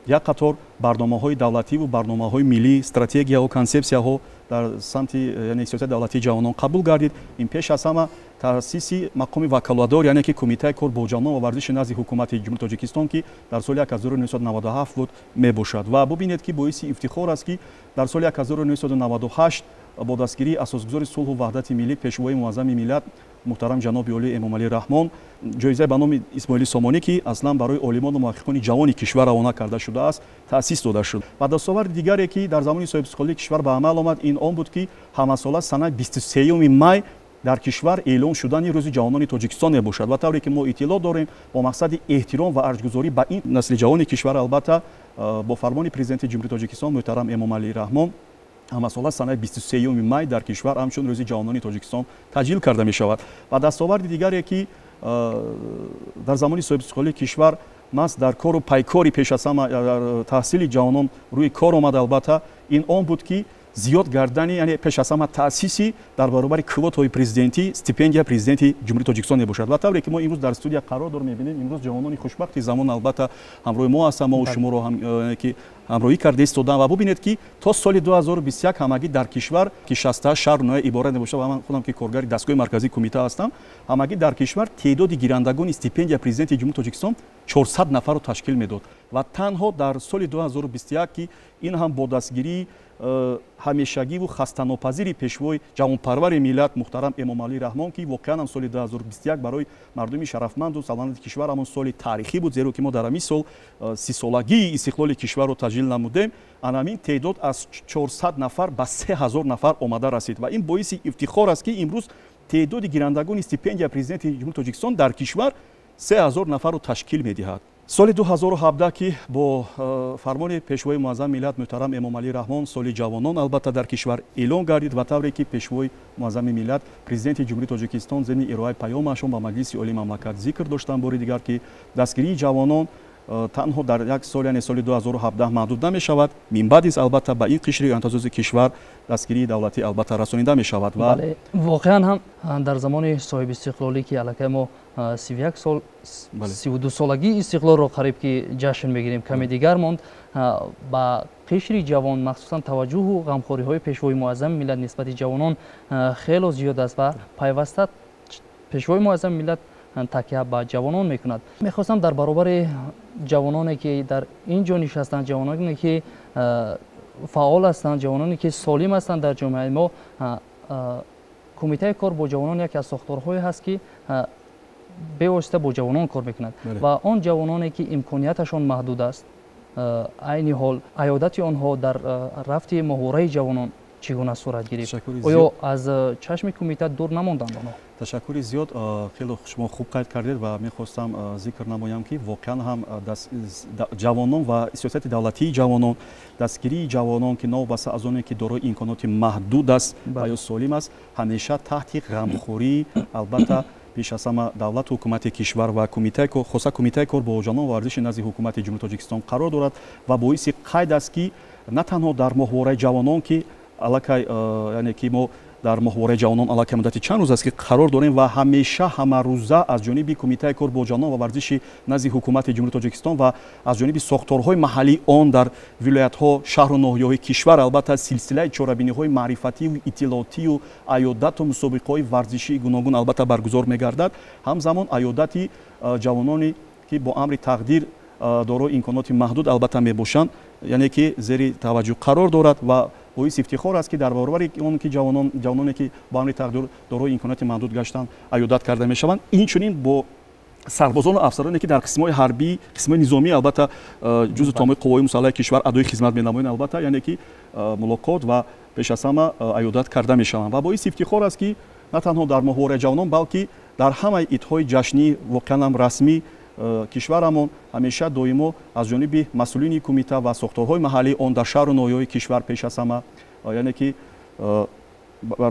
як қатор барномаҳои давлативу барномаҳои миллӣ, стратегияҳо, консепсияҳо дар самти яъне сиёсати давлатии ҷавонон қабул гардид. Ин пеш аз ҳама таъсиси мақоми ваколатдор, яъне ки Кумитаи кор бо ҷавонон ва варзиши назди Ҳукумати Ҷумҳурии Тоҷикистон, ки дар соли 1997 буд, мебошад. Ва бубинед, ки боиси ифтихор аст, ки дар соли 1998 бо дастгирии асосгузори сулҳу ваҳдати миллӣ, пешвои муаззами миллат муҳтарам ҷаноби олӣ Эмомалӣ Раҳмон ҷоизаи ба номи Исмоили Сомонӣ, ки аслан барои олимону муҳаққиқони ҷавони кишвар равона карда шудааст, таъсис дода шуд. Ва дастоварди дигаре, ки дар замони соҳибистиқлолии кишвар ба амал омад, ин он буд, ки ҳамасола санаи 23 май дар кишвар эълон шудани Рӯзи ҷавонони Тоҷикистон мебошад. Ва тавре ки мо иттилоъ дорем, бо мақсади эҳтиром ва арҷгузорӣ ба ин насли ҷавони кишвар, албатта бо фармони Президенти Ҷумҳурии Тоҷикистон муҳтарам Эмомалӣ Раҳмон ҳамасола санаи 23 май дар кишвар ҳамчун рӯзи ҷавонони Тоҷикистон таҷлил карда мешавад. Ва дастоварди дигаре ки дар замони соҳибистиқлолии кишвар маҳз дар кору пайкори пеш аз ҳама таҳсили ҷавонон рӯи кор омад, албатта ин он буд ки зиёд гардани, яъне пеш аз ҳама таъсиси дар баробари квотаҳои президентӣ стипендия президенти Ҷумҳурии Тоҷикистон мебошад. Ва тавре ки мо имрӯз дар студия қарор дорем, мебинем имрӯз ҷавонони хушбахти замон албатта ҳамроҳи мо ҳастанд, мо шуморо ки ҳамроҳӣ карда истодам. Ва бубинед ки то соли 2021 ҳамагӣ дар кишвар ки 68 шаҳру ноҳия иборат мебошад ва ман худам ки коргари дастгоҳи марказии кумита ҳастам, ҳамагӣ дар кишвар теъдоди гирандагони стипендия президенти Ҷумҳурии Тоҷикистон 400 нафарро ташкил медод. Ва танҳо дар соли 2021 ки ин ҳам бо дастгирии ҳамешагиву хастанопазири пешвои ҷавонпарвари миллат муҳтарам Эмомалӣ Раҳмон, ки воқеан ҳам соли 2021 барои мардуми шарафманду салтанати кишварамон соли таърихӣ буд, зеро ки мо дар ҳамин сол 30-солагии истиқлоли кишварро таҷлил намудем, анамин теъдод аз 400 нафар ба 3000 нафар омада расид. Ва ин боиси ифтихор аст ки имрӯз теъдоди гирандагони стипендия президенти Ҷумҳурии Тоҷикистон дар кишвар 3000 нафарро ташкил медиҳад. Соли 2017 ки бо фармони пешвои муаззами миллат муҳтарам Эмомалӣ Раҳмон соли ҷавонон албатта дар кишвар эълон гардид ва тавре ки пешвои муаззами миллат президенти Ҷумҳурии Тоҷикистон зимни ироаи паёмашон ба Маҷлиси Олии мамлакат зикр доштанд бори дигар ки дастгирии ҷавонон танҳо дар як сол, яъне соли 2017 маҳдуд намешавад, минбаъд низ албатта ба ин қишри ояндасози кишвар дастгирии давлатӣ албатта расонида мешавад. Ва воқеан ҳам дар замони соҳибистиқлолӣ ки аллакай мо 31 сол, 32 солагии истиқлолро қариб ки ҷашн мегирем, каме дигар монд, ба қишри ҷавон махсусан таваҷҷӯҳу ғамхориҳои пешвои муаззами миллат нисбати ҷавонон хело зиёд аст ва пайваста пешвои муаззами миллат такя ба ҷавонон мекунад. Мехостам дар баробари ҷавононе ки дар ин ҷо нишастанд, ҷавононе ки фаъол ҳастанд, ҷавононе ки солим ҳастанд дар ҷомеаи мо, кумитаи кор бо ҷавонон яке аз сохторҳое ҳаст ки бевосита бо ҷавонон кор мекунад ва он ҷавононе ки имконияташон маҳдуд аст, айни ҳол аёдати онҳо дар рафти моҳвораи ҷавонон чӣ гуна сурат гирифт? Оё аз чашми кумита дур намонданд онҳо? Ташаккури зиёд, хеле шумо хуб қайд кардед ва мехостам зикр намоям ки воқеан ҳам ҷавонон ва сиёсати давлатии ҷавонон, дастгирии ҷавонон ки новобаста аз оне ки дорои имконоти маҳдуд аст ва ё солим аст, ҳамеша таҳти ғамхории албатта пеш аз ҳама давлату ҳукумати кишвар ва хоса кумитаи кор бо ҷавонон ва варзиши назди ҳукумати Ҷумҳурии Тоҷикистон қарор дорад. Ва боиси қайд аст ки на танҳо дар моҳвораи ҷавонон ки аллакай, яъне ки мо дар моҳвораи ҷавонон аллакай муддати чанд рӯз аст ки қарор дорем ва ҳамеша ҳамарӯза аз ҷониби кумитаи кор бо ҷавонон ва варзиши назди ҳукумати Ҷумҳурии Тоҷикистон ва аз ҷониби сохторҳои маҳаллии он дар вилоятҳо, шаҳру ноҳияҳои кишвар албатта силсилаи чорабиниҳои маърифативу иттилоотию аёдату мусобиқаҳои варзишии гуногун албатта баргузор мегардад. Ҳамзамон аёдати ҷавононе ки бо амри тақдир дорои имконоти маҳдуд албатта мебошанд, яъне ки зери таваҷҷӯҳ қарор дорад. Ва боиси ифтихор аст ки дар баробари он ки ҷавононе ки бо амри тақдир дорои имконоти маҳдуд гаштанд аёдат карда мешаванд, инчунин бо сарбозону афсароне ки дар қисмҳои ҳарбӣ, қисмҳои низомӣ албатта ҷузъу томои қувваҳои мусаллаҳи кишвар адои хизмат менамоянд, албатта яъне ки мулоқот ва пеш аз ҳама аёдат карда мешаванд. Ва боиси ифтихор аст ки на танҳо дар моҳвораи ҷавонон, балки дар ҳамаи идҳои ҷашнӣ воқеан ҳам расмӣ кишварамон ҳамеша доимо аз ҷониби масъулини кумита ва сохторҳои маҳаллии он дар шаҳру ноҳияҳои кишвар пеш аз ҳама, яъне ки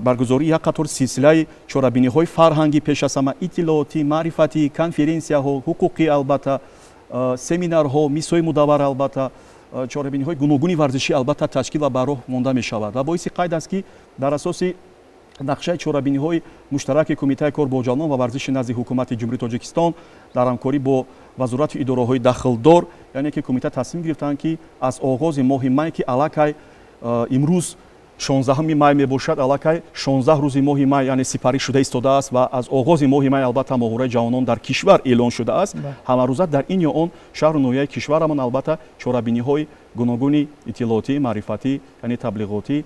баргузории як қатор силсилаи чорабиниҳои фарҳангӣ пеш аз ҳама иттилоотӣ, маърифатӣ, конференсияҳо, ҳуқуқӣ албатта, семинарҳо, мизҳои мудаввар албатта, чорабиниҳои гуногуни варзишӣ албатта ташкил ва ба роҳ монда мешавад. Ва боиси қайд аст ки дар асоси нақшаи чорабиниҳои муштараки кумитаи кор бо ҷавонон ва варзиши назди ҳукумати Ҷумҳурии Тоҷикистон дар ҳамкорӣ бо вазорату идораҳои дахлдор, яъне ки кумита тасмим гирифтанд ки аз оғози моҳи май ки аллакай имрӯз 16 май мебошад, аллакай 16 рӯзи моҳи май яъне сипарӣ шуда истодааст ва аз оғози моҳи май албатта моҳвораи ҷавонон дар кишвар эълон шудааст. Ҳамарӯза дар ин ё он шаҳру ноҳияи кишварамон албатта чорабиниҳои гуногуни иттилоотӣ, маърифатӣ, яъне таблиғотӣ,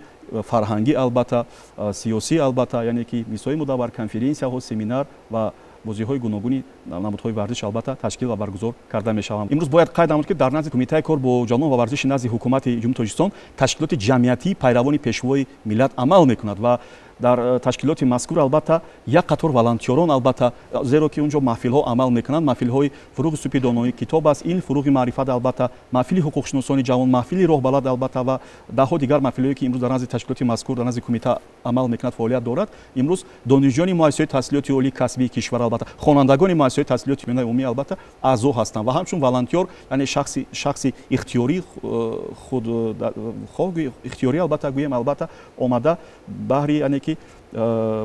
фарҳангӣ албатта, сиёсӣ албатта, яъне ки мизҳои мудаввар, конференсияҳо, семинар ва бозиҳои гуногуни намудҳои варзиш албатта ташкил ва баргузор карда мешаванд. Имрӯз бояд қайд намуд ки дар назди кумитаи кор бо ҷавонон ва варзиши назди ҳукумати Ҷумҳурии Тоҷикистон ташкилоти ҷамъиятии пайравони пешвои миллат амал мекунад ва Дар ташкилоти мазкур албатта як қатор волонтёрон, албатта, зеро ки унҷо маҳфилҳо амал мекунанд, маҳфилҳои фуруғи супи доноӣ китоб аст, ин фуруғи маърифат, албатта маҳфили ҳуқуқшиносони ҷавон, маҳфили роҳбалад, албатта ва даҳҳо дигар маҳфилҳое ки имрӯз дар назди ташкилоти мазкур, дар назди кумита амал мекунад, фаъолият дорад. Имрӯз донишҷӯёни муассисаҳои таҳсилоти олии касбии кишвар, албатта хонандагони муассисаҳои таҳсилоти миёнаи умумӣ, албатта аъзо ҳастанд ва ҳамчун волонтёр, яъне шахси ихтиёрӣ, худ ихтиёрӣ, албатта гӯем, албатта омада баҳри, яъне ки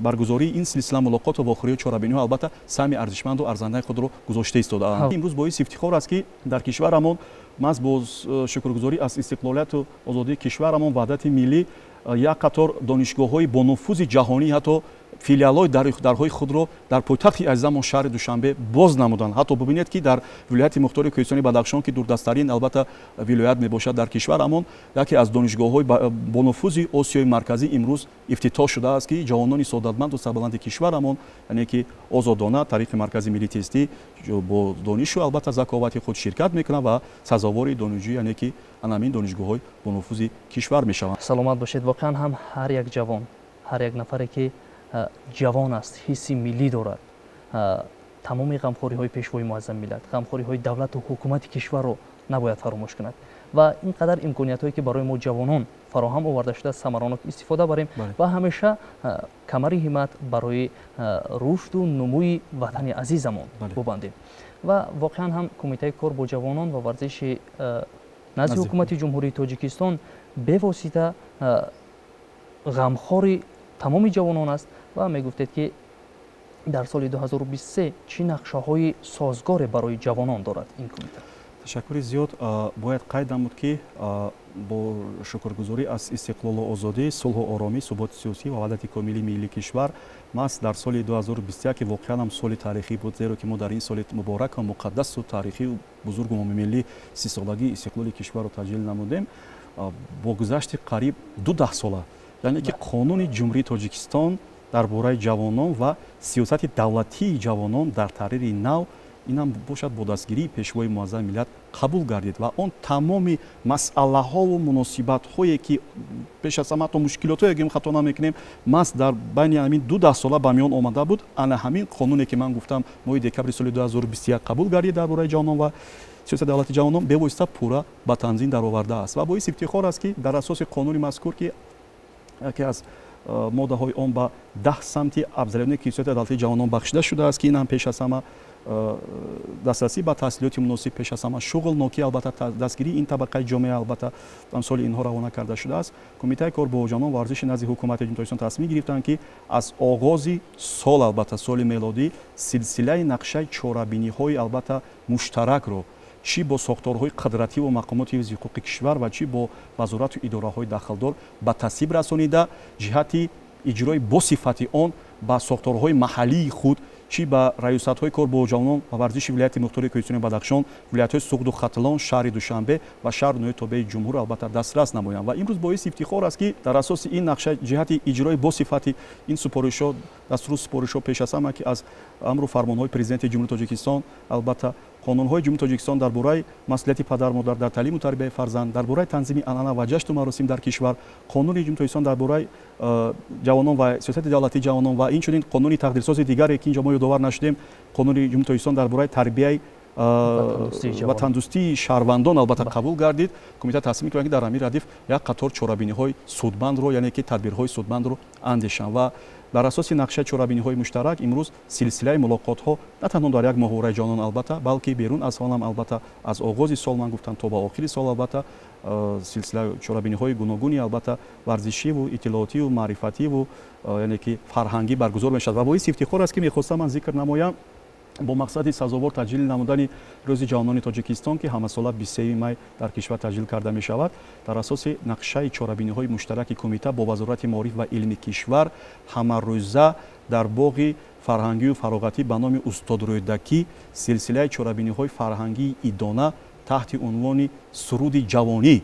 баргузории ин силсила мулоқоту вохӯриҳо, чорабиниҳо, албатта саҳми арзишманду арзандаи худро гузошта истодаанд. Имрӯз боиси ифтихор аст, ки дар кишварамон маҳз бо шукргузорӣ аз истиқлолияту озодии кишварамон, ваҳдати миллӣ, як қатор донишгоҳҳои бонуфузи ҷаҳонӣ ҳатто филиалҳои дарҳои худро дар пойтахти азизамон шаҳри Душанбе боз намуданд. Ҳатто бибинед, ки дар вилояти мухтори Кӯҳистони Бадахшон, ки дурдасттарин, албатта, вилоят мебошад дар кишварамон, яке аз донишгоҳҳои бонуфузи Осиёи Марказӣ имрӯз ифтитоҳ шудааст, ки ҷавонони содатманду сарбаланди кишварамон, яъне ки озодона тариқи Маркази миллии тестӣ бо донишу, албатта, заковати худ ширкат мекунанд ва сазовори донишҷӯ, яъне ки анамин донишгоҳҳои бонуфузи кишвар мешаванд. Саломат бошед. Воқеан ҳам ҳар як ҷавон, ҳар як нафаре ки ҷавон аст, ҳисси миллӣ дорад, тамоми ғамхориҳои Пешвои муаззами миллат, ғамхориҳои давлату ҳукумати кишварро набояд фаромӯш кунад ва ин қадар имкониятҳое ки барои мо ҷавонон фароҳам оварда шудааст, самаранок истифода барем ва ҳамеша камари ҳиммат барои рушду нумӯи ватани азизамон бубандем. Ва воқеан ҳам Кумитаи кор бо ҷавонон ва варзиши назди ҳукумати Ҷумҳурии Тоҷикистон бевосита ғамхори тамоми ҷавонон аст. Ва мегуфтед, ки дар соли 2023 чӣ нақшаҳои созгоре барои ҷавонон дорад ин кумита? Ташаккури зиёд. Бояд қайд намуд, ки бо шукргузорӣ аз истиқлолу озодӣ, сулҳу оромӣ, суботи сиёсӣ ва ваҳдати комили миллии кишвар, маҳз дар соли 2021, ки воқеан ҳам соли таърихӣ буд, зеро ки мо дар ин соли муборак ва муқаддасу таърихию бузургу умумимиллӣ 30-солагии истиқлоли кишварро таҷлил намудем, бо гузашти қариб 2 даҳсола, яъне ки Қонуни Ҷумҳурии Тоҷикистон дар бораи ҷавонон ва сиёсати давлатии ҷавонон дар таҳрири нав, инам бошад бо дастгирии Пешвои муаззами миллат қабул гардид ва он тамоми масъалаҳову муносибатҳое ки пеш аз ҳама, ҳатто мушкилотҳое ки хато намекунем, маҳз дар байни ҳамин 2 даҳсола ба миён омада буд, ана ҳамин қонуне ки ман гуфтам, моҳи декабри соли 2021 қабул гардид, дар бораи ҷавонон ва сиёсати давлати ҷавонон, бевосита пурра ба танзим даровардааст. Ва боиси ифтихор аст, ки дар асоси қонуни мазкур, ки яке аз моддаҳои он ба 10 самти афзалиятноки сиёсати давлатии ҷавонон бахшида шудааст, ки ин ҳам пеш аз ҳама дастрасӣ ба таҳсилоти муносиб, пеш аз ҳама шуғлнокӣ, албатта дастгирии ин табақаи ҷомеа, албатта амсоли инҳо равона карда шудааст. Кумитаи кор бо ҷавонон ва варзиши назди ҳукумати Ҷумҳурии Тоҷикистон тасмим гирифтанд, ки аз оғози сол, албатта соли мелодӣ, силсилаи нақшаи чорабиниҳои, албатта, муштаракро чӣ бо сохторҳои қудратӣ ва мақомоти ҳифзи ҳуқуқи кишвар ва чӣ бо вазорату идораҳои дахлдор ба тасвиб расонида, ҷиҳати иҷрои босифати он ба сохторҳои маҳаллии худ, чӣ ба раёсатҳои кор бо ҷавонон ва варзиши вилояти мухтори Кӯҳистони Бадахшон, вилоятҳои Суғду Хатлон, шаҳри Душанбе ва шаҳру ноҳияи тобеи ҷумҳур, албатта, дастрас намоянд. Ва имрӯз боиси ифтихор аст, ки дар асоси ин нақша ҷиҳати иҷрои босифати ин супоришҳо, дастуру супоришҳо, пеш аз ҳама ки аз амру фармонҳои Президенти Ҷумҳурии Тоҷикистон, албатта қонунҳои Ҷумҳурии Тоҷикистон дар бораи масъулияти падару модар дар таълиму тарбияи фарзанд, дар бораи танзими анъана ва ҷашну маросим дар кишвар, Қонуни Ҷумҳурии Тоҷикистон дар бораи ҷавонон ва сиёсати давлатии ҷавонон ва инчунин қонуни тақдирсози дигаре ки инҷо мо ёдовар нашудем, Қонуни Ҷумҳурии Тоҷикистон дар бораи тарбияи ватандӯстии шаҳрвандон, албатта, қабул гардид. Кумита тасмим кунад, ки дар ҳамин радиф як қатор чорабиниҳои судмандро, яъне ки тадбирҳои судмандро андешанд. Ва дар асоси нақшаи чорабиниҳои муштарак имрӯз силсилаи мулоқотҳо на танҳо дар як моҳвораи ҷавонон, албатта, балки берун аз он ҳам, албатта, аз оғози сол, ман гуфтам, то ба охири сол, албатта, силсила чорабиниҳои гуногуни, албатта, варзишиву иттилоотиву маърифативу, яъне ки фарҳангӣ баргузор мешавад. Ва боиси ифтихор аст, ки мехостам ман зикр намоям, бо мақсади сазовор таҷлил намудани Рӯзи ҷавонони Тоҷикистон, ки ҳамасола 23 май дар кишвар таҷлил карда мешавад, дар асоси нақшаи чорабиниҳои муштараки кумита бо Вазорати маориф ва илми кишвар ҳамарӯза дар боғи фарҳангию фароғатӣ ба номи устод Рӯдакӣ силсилаи чорабиниҳои фарҳангии идона таҳти унвони «Суруди ҷавонӣ»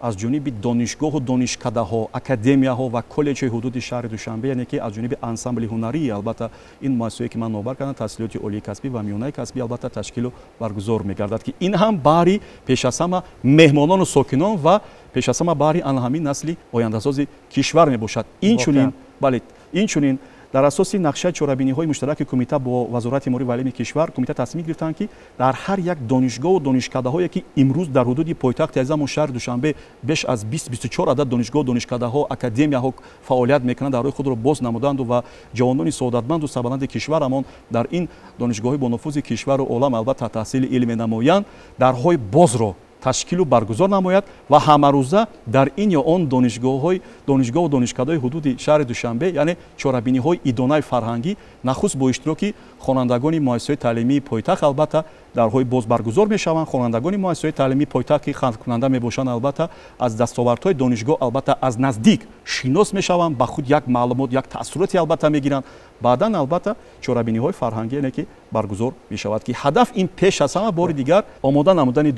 аз ҷониби донишгоҳу донишкадаҳо, академияҳо ва коллеҷҳои ҳудуди шаҳри Душанбе, яъне ки аз ҷониби ансамбли ҳунарии, албатта, ин муассисаҳое ки ман номбар кардам, таҳсилоти олии касбӣ ва миёнаи касбӣ, албатта, ташкилу баргузор мегардад, ки ин ҳам баҳри пеш аз ҳама меҳмонону сокинон ва пеш аз ҳама баҳри ана ҳамин насли ояндасози кишвар мебошад. Инчунин, бале, инчунин дар асоси нақшаи чорабиниҳои муштараки кумита бо Вазорати маориф ва илми кишвар, кумита тасмим гирифтанд, ки дар ҳар як донишгоҳу донишкадаҳое, ки имрӯз дар ҳудуди пойтахти азизамон шаҳри Душанбе беш аз 20-24 адад донишгоҳу донишкадаҳо, академияҳо фаъолият мекунанд, дарҳои худро боз намуданду ва ҷавонони саодатманду сарбаланди кишварамон дар ин донишгоҳҳои бонуфузи кишвару олам, албатта, таҳсили илм менамоянд, дарҳои бозро ташкилу баргузор намояд ва ҳамарӯза дар ин ё он донишгоҳу донишкадаҳои ҳудуди шаҳри Душанбе, яъне чорабиниҳои идонаи фарҳангӣ нахуст бо иштироки хонандагони муассисаҳои таълимии пойтахт, албатта, дарҳои боз баргузор мешаванд. Хонандагони муассисаҳои таълимии пойтахт, ки ханкунанда мебошанд, албатта, аз дастовардҳои донишгоҳ, албатта, аз наздик шинос мешаванд, ба худ як маълумот, як таассуроте, албатта, мегиранд. Баъдан, албатта, чорабиниҳои фарҳангӣ, яъне ки баргузор мешавад, ки ҳадаф ин пеш аз ҳама бори дигар омода намудани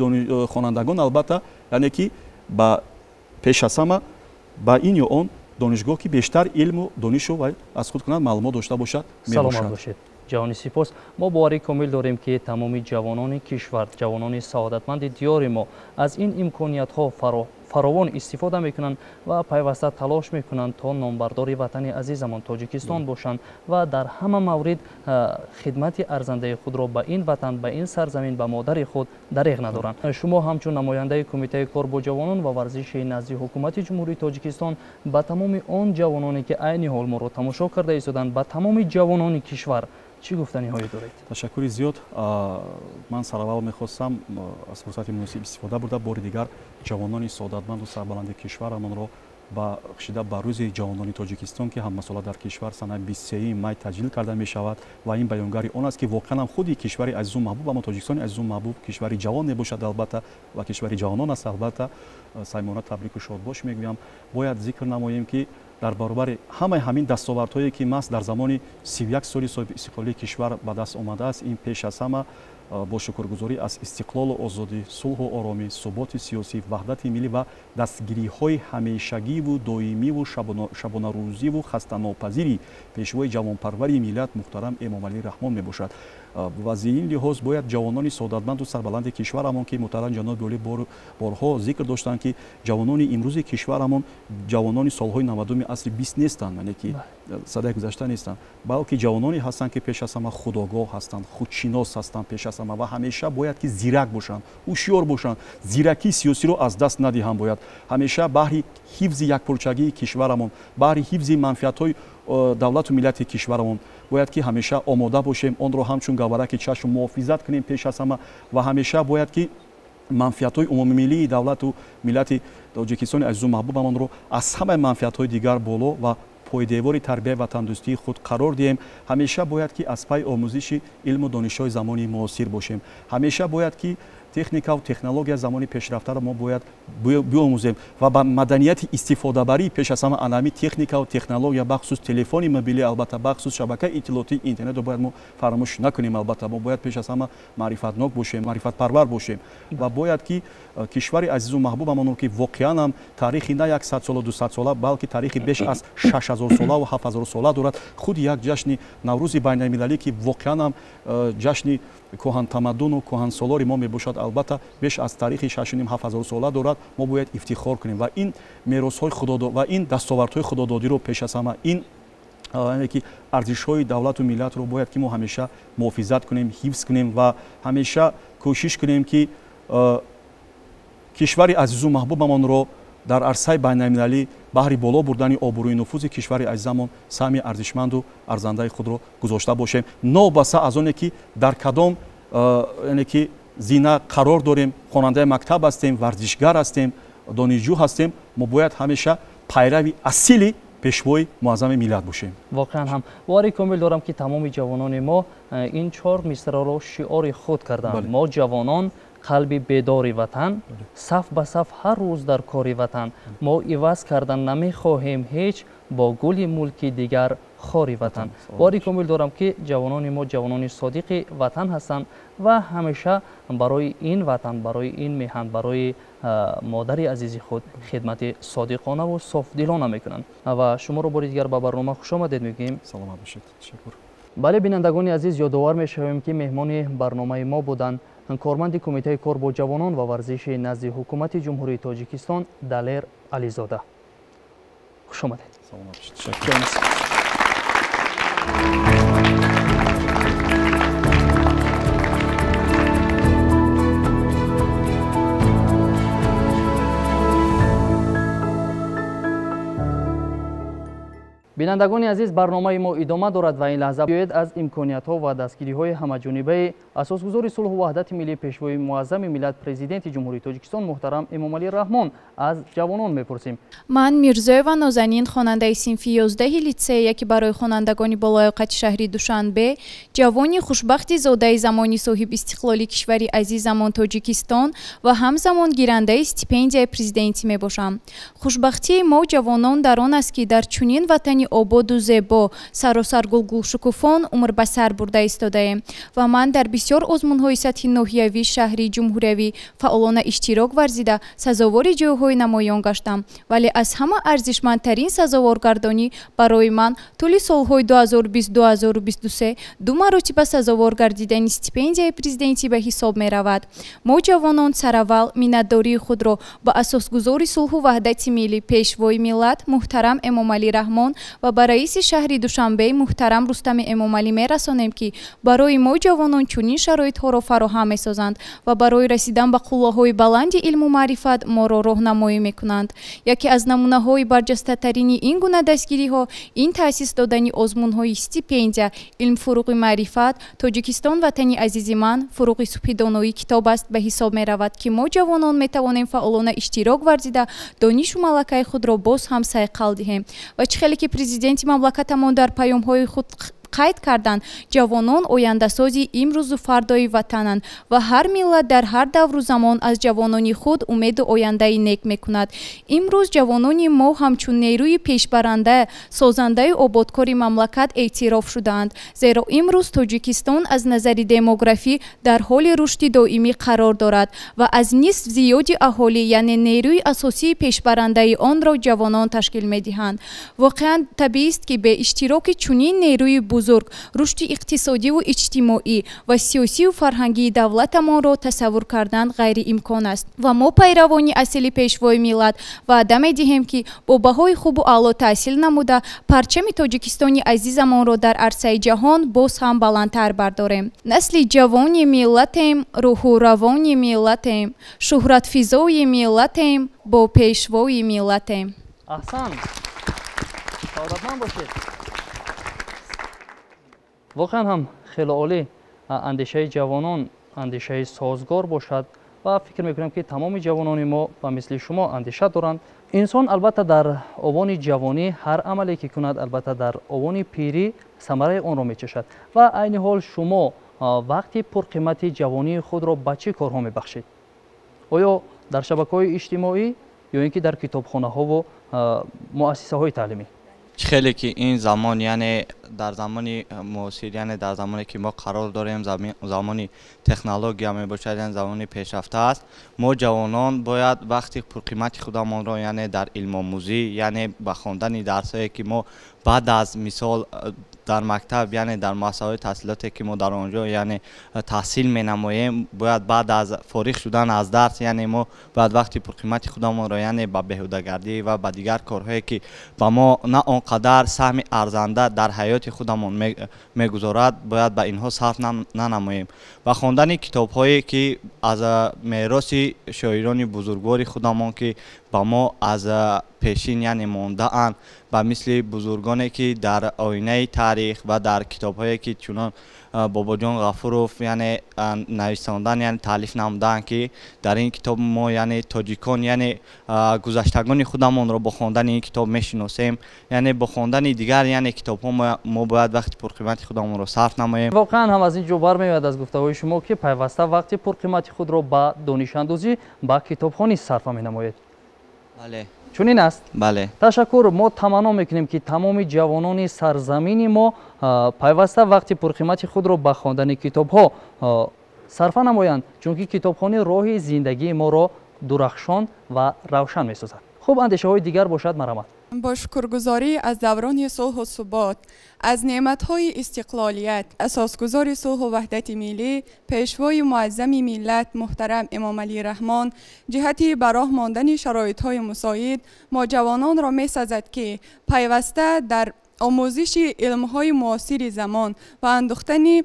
хонандагон, албатта, яъне ки ба пеш аз ҳама ба ин ё он донишгоҳ, ки бештар илму донишу ва аз худ кунад, маълумот дошта бошад, мебошад. Саломат бошед, ҷавони сипос. Мо боварӣ комил дорем, ки тамоми ҷавонони кишвар, ҷавонони саодатманди диёри мо аз ин имкониятҳо фаровон истифода мекунанд ва пайваста талош мекунанд, то номбардори ватани азизамон Тоҷикистон бошанд ва дар ҳама маврид хидмати арзандаи худро ба ин ватан, ба ин сарзамин, ба модари худ дареғ надоранд. Шумо ҳамчун намояндаи Кумитаи кор бо ҷавонон ва варзиши назди Ҳукумати Ҷумҳурии Тоҷикистон ба тамоми он ҷавононе, ки айни ҳол моро тамошо карда истоданд, ба тамоми ҷавонони кишвар чӣ гуфтаниҳое доред? Ташаккури зиёд. Ман сараввал мехостам аз фурсати муносиб истифода бурда бори дигар ҷавонони саодатманду сарбаланди кишварамонро бахшида ба Рӯзи ҷавонони Тоҷикистон, ки ҳамасола дар кишвар санаи 23 май таҷлил карда мешавад ва ин баёнгари он аст, ки воқеан ҳам худи кишвари азизу маҳбуб, аммо Тоҷикистони азизу маҳбуб кишвари ҷавон мебошад, албатта, ва кишвари ҷавонон аст, албатта, самимона табрику шодбош мегӯям. Бояд зикр намоем, ки дар баробари ҳамаи ҳамин дастовардҳое, ки маҳз дар замони 31 соли соҳибистиқлолии кишвар ба даст омадааст, ин пеш аз ҳама бо шукргузорӣ аз истиқлолу озодӣ, сулҳу оромӣ, суботи сиёсӣ, ваҳдати миллӣ ва дастгириҳои ҳамешагиву доимиву шабонарӯзиву хастанопазири пешвои ҷавонпарвари миллат муҳтарам Эмомалӣ Раҳмон мебошад. Ва аз ин лиҳоз бояд ҷавонони саодатманду сарбаланди кишварамон, ки муҳтарам ҷаноби олӣ борҳо зикр доштанд, ки ҷавонони имрӯзи кишварамон ҷавонони солҳои 90-уми асри 20 нестанд, яъне ки садаи гузашта нестанд, балки ҷавононе ҳастанд, ки пеш аз ҳама худогоҳ ҳастанд, худшинос ҳастанд пеш аз ҳама ва ҳамеша бояд ки зирак бошанд, ҳушёр бошанд, зиракии сиёсиро аз даст надиҳанд. Бояд ҳамеша баҳри ҳифзи якпорчагии кишварамон, баҳри ҳифзи манфиатҳои давлату миллати кишварамон бояд ки ҳамеша омода бошем, онро ҳамчун гавҳараки чашм муҳофизат кунем пеш аз ҳама ва ҳамеша бояд ки манфиатҳои умумимиллии давлату миллати Тоҷикистони азизу маҳбубамонро аз ҳамаи манфиатҳои дигар боло ва пойдевори тарбияи ватандӯстии худ қарор диҳем. Ҳамеша бояд ки аз пайи омӯзиши илму донишҳои замони муосир бошем. Ҳамеша бояд ки техникаву технология замони пешрафтаро мо бояд биомӯзем ва ба маданияти истифодабарӣ пеш аз ҳама анами техникаву технология, бахусус телефони мобилӣ, албатта, бахусус шабакаи иттилоотии интернетро бояд мо фаромӯш накунем. Албатта, мо бояд пеш аз ҳама маърифатнок бошем, маърифатпарвар бошем ва бояд ки кишвари азизу маҳбубамонро, ки воқеан ҳам таърихи на 100 солу 200 сола, балки таърихи беш аз 6000 солаву 7000 сола дорад, худи як ҷашни Наврӯзи байналмилалӣ, ки воқеан ҳам ҷашни кӯҳантамаддуну кӯҳансолори мо мебошад, албатта, беш аз таърихи 6,5-7 ҳазор сола дорад, мо бояд ифтихор кунем ва ин меросҳои худодод ва ин дастовардҳои худододиро, пеш аз ҳама ин яъне ки арзишҳои давлату миллатро бояд ки мо ҳамеша муҳофизат кунем, ҳифз кунем ва ҳамеша кӯшиш кунем, ки кишвари азизу маҳбубамонро дар арсаи байналмилалӣ баҳри боло бурдани обрӯи нуфузи кишвари азизамон саҳми арзишманду арзандаи худро гузошта бошем, новобаста аз оне ки дар кадом, яъне ки зина қарор дорем, хонандаи мактаб ҳастем, варзишгар ҳастем, донишҷӯ ҳастем, мо бояд ҳамеша пайрави асили пешвои муаззами миллат бошем. Воқеан ҳам боварӣ комил дорам, ки тамоми ҷавонони мо ин чор мисраро шиори худ карданд. Мо ҷавонон, қалби бедори ватан, саф ба саф ҳар рӯз дар кори ватан, мо иваз кардан намехоҳем ҳеҷ бо гули мулки дигар хори ватан. Бовари комил дорам, ки ҷавонони мо ҷавонони содиқи ватан ҳастанд ва ҳамеша барои ин ватан, барои ин меҳан, барои модари азизи худ хидмати содиқонаву софдилона мекунанд. Ва шуморо бори дигар ба барнома хушомадед мегӯем. Саломат бошед, ташаккур. Бале, бинандагони азиз, ёдовар мешавем, ки меҳмони барномаи мо буданд корманди Кумитаи кор бо ҷавонон ва варзиши назди Ҳукумати Ҷумҳурии Тоҷикистон Далер Ализода. Хушомадед. Саломат бошед, ташаккур. Бинандагони азиз, барномаи мо идома дорад ва ин лаҳза биёед аз имкониятҳо ва дастгириҳои ҳамаҷонибаи асосгузори сулҳу ваҳдати миллӣ, пешвои муаззами миллат, Президенти Ҷумҳурии Тоҷикистон муҳтарам Эмомалӣ Раҳмон аз ҷавонон мепурсем. Ман Мирзоева Нозанин, хонандаи синфи 11 литсея, ки барои хонандагони болояқати шаҳри Душанбе, ҷавони хушбахти зодаи замони соҳибистиқлоли кишвари азизамон Тоҷикистон ва ҳамзамон гирандаи стипендияи президентӣ мебошам. Хушбахтии мо ҷавонон дар он аст, ки дар чунин ватани ободу зебо, саросар гулгулшукуфон умр ба сар бурда истодаем ва ман дар бисёр озмунҳои сатҳи ноҳиявӣ, шаҳрӣ, ҷумҳуриявӣ фаъолона иштирок варзида, сазовори ҷойҳои намоён гаштам. Вале аз ҳама арзишмандтарин сазоворгардонӣ барои ман тӯли солҳои 2020-2023 ду маротиба сазовор гардидани стипендияи президентӣ ба ҳисоб меравад. Мо ҷавонон сараввал миннатдории худро ба асосгузори сулҳу ваҳдати миллӣ, пешвои миллат муҳтарам Эмомалӣ Раҳмон ва ба раиси шаҳри Душанбе муҳтарам Рустами Эмомалӣ мерасонем, ки барои мо ҷавонон чунин шароитҳоро фароҳам месозанд ва барои расидан ба қуллаҳои баланди илму маърифат моро роҳнамоӣ мекунанд. Яке аз намунаҳои барҷастатарини ин гуна дастгириҳо ин таъсис додани озмунҳои стипендия, илм фуруғи маърифат, Тоҷикистон ватани азизи ман, фуруғи субҳи доноӣ китоб аст ба ҳисоб меравад, ки мо ҷавонон метавонем фаъолона иштирок варзида, донишу малакаи худро боз ҳам сайқал диҳем. Ва чӣ хеле ки президенти мамлакатамон дар паёмҳои худ қайд карданд, ҷавонон ояндасози имрӯзу фардои ватананд ва ҳар миллат дар ҳар давру замон аз ҷавонони худ умеду ояндаи нек мекунад. Имрӯз ҷавонони мо ҳамчун нерӯи пешбаранда, созандаи ободкори мамлакат эътироф шудаанд, зеро имрӯз Тоҷикистон аз назари демографӣ дар ҳоли рушди доимӣ қарор дорад ва аз нисф зиёди аҳолӣ, яъне нерӯи асосии пешбарандаи онро ҷавонон ташкил медиҳанд. Воқеан табиист, ки бе иштироки чунин нерӯи бузург рушди иқтисодиву иҷтимоӣ ва сиёсию фарҳангии давлатамонро тасаввур кардан ғайриимкон аст. Ва мо пайравони асили пешвои миллат ваъда медиҳем, ки бо баҳои хубу аъло таҳсил намуда, парчами Тоҷикистони азизамонро дар арсаи ҷаҳон боз ҳам баландтар бардорем. Насли ҷавони миллатем, рӯҳу равони миллатем, шӯҳратфизои миллатем, бо пешвои миллатем. Аҳсан, саодатманд бошед. Воқеан ҳам хеле олӣ. Андешаи ҷавонон андешаи созгор бошад ва фикр мекунам, ки тамоми ҷавонони мо ба мисли шумо андеша доранд. Инсон албатта дар овони ҷавонӣ ҳар амале ки кунад, албатта дар овони пирӣ самараи онро мечашад. Ва айни ҳол шумо вақти пурқимати ҷавонии худро ба чӣ корҳо мебахшед? Оё дар шабакаҳои иҷтимоӣ ё ин ки дар китобхонаҳову муассисаҳои таълимӣ? Чӣ хеле ки ин замон, яъне дар замони муосир, яъне дар замоне ки мо қарор дорем, замони технология мебошад, яъне замони пешрафта аст. Мо ҷавонон бояд вақти пурқимати худамонро, яъне дар илмомӯзӣ, яъне ба хондани дарсҳое ки мо баъд аз мисол дар мактаб, яъне дар муассисаҳои таҳсилоте ки мо дар он ҷо яъне таҳсил менамоем, бояд баъд аз фориғ шудан аз дарс, яъне мо бояд вақти пурқимати худамонро, яъне ба беҳудагардӣ ва ба дигар корҳое ки ба мо на он қадар саҳми арзанда дар ҳаёти худамон мегузорад, бояд ба инҳо сарф нанамоем. Ва хондани китобҳое ки аз мероси шоирони бузургвори худамон, ки ба мо аз пешин яъне мондаанд, ба мисли бузургоне ки дар оинаи таърих ва дар китобҳое ки чунон Бобоҷон Ғафуров яъне нависондан, яъне таълиф намудаанд, ки дар ин китоб мо яъне тоҷикон, яъне гузаштагони худамонро бо хондани ин китоб мешиносем. Яъне бо хондани дигар яъне китобҳо мо бояд вақти пурқимати худамонро сарф намоем. Воқеан ҳам аз ин ҷо бармеояд аз гуфтаҳои шумо, ки пайваста вақти пурқимати худро ба донишандозӣ, ба китобхонӣ сарфа менамоед. Бале. Чунин аст? Бале. Ташаккур. Мо таманно мекунем, ки тамоми ҷавонони сарзамини мо пайваста вақти пурқимати худро ба хондани китобҳо сарфа намоянд, чунки китобхонӣ роҳи зиндагии моро дурахшон ва равшан месозад. Хуб, андешаҳои дигар бошад, марҳамат. Бо шукргузорӣ аз даврони сулҳу субот, аз неъматҳои истиқлолият, асосгузори сулҳу ваҳдати миллӣ, пешвои муаззами миллат муҳтарам Эмомалӣ Раҳмон, ҷиҳати ба роҳ мондани шароитҳои мусоид мо ҷавононро месазад, ки пайваста дар омӯзиши илмҳои муосири замон ва андухтани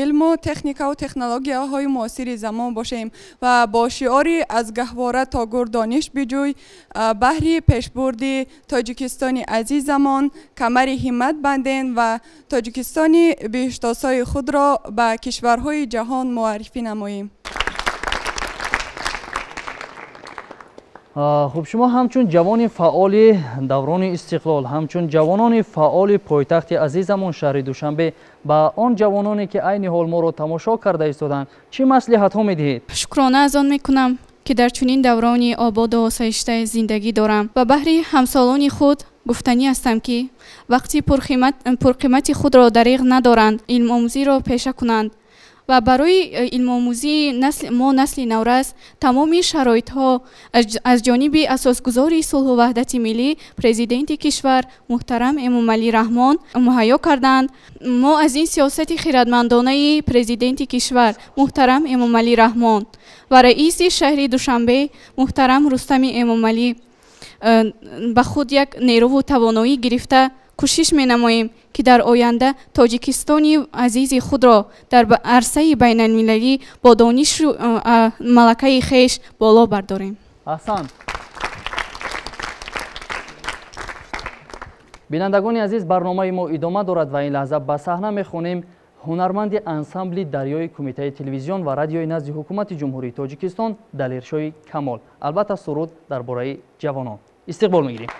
илму техникаву технологияҳои муосири замон бошем ва бо шиори аз гаҳвора то гур дониш биҷӯй, баҳри пешбурди Тоҷикистони азизамон камари ҳиммат бандем ва Тоҷикистони биҳиштосои худро ба кишварҳои ҷаҳон муаррифӣ намоем. Хуб, шумо ҳамчун ҷавони фаъоли даврони истиқлол, ҳамчун ҷавонони фаъоли пойтахти азизамон шаҳри Душанбе, ба он ҷавононе, ки айни ҳол моро тамошо карда истоданд, чӣ маслиҳатҳо медиҳед? Шукрона аз он мекунам, ки дар чунин даврони ободу осоишта зиндагӣ дорам ва баҳри ҳамсолони худ гуфтанӣ ҳастам, ки вақти пурқимати худро дариғ надоранд, илмомӯзиро пеша кунанд ва барои илмомӯзии мо насли наврас тамоми шароитҳо аз ҷониби асосгузори сулҳу ваҳдати миллӣ, президенти кишвар муҳтарам Эмомалӣ Раҳмон муҳайё карданд. Мо аз ин сиёсати хирадмандонаи президенти кишвар муҳтарам Эмомалӣ Раҳмон ва раиси шаҳри Душанбе муҳтарам Рустами Эмомалӣ ба худ як нерӯву тавоноӣ гирифта кӯшиш менамоем, ки дар оянда Тоҷикистони азизи худро дар арсаи байналмилалӣ бо донишу малакаи хеш боло бардорем. Аҳсан. Бинандагони азиз, барномаи мо идома дорад ва ин лаҳза ба саҳна мехонем ҳунарманди ансамбли дарёи Кумитаи телевизион ва радиои назди Ҳукумати Ҷумҳурии Тоҷикистон Далершоҳи Камол. Албатта, суруд дар бораи ҷавонон. Истиқбол мегирем.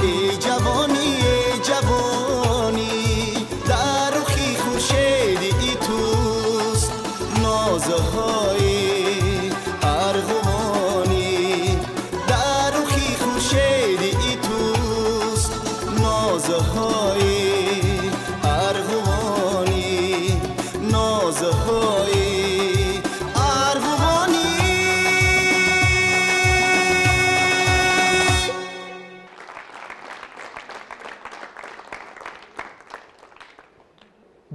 Эй ҷавони, эй ҷавони. نازهای ارغوانی در روخی خورشیدی توست نازهای ارغوانی نازهای ارغوانی.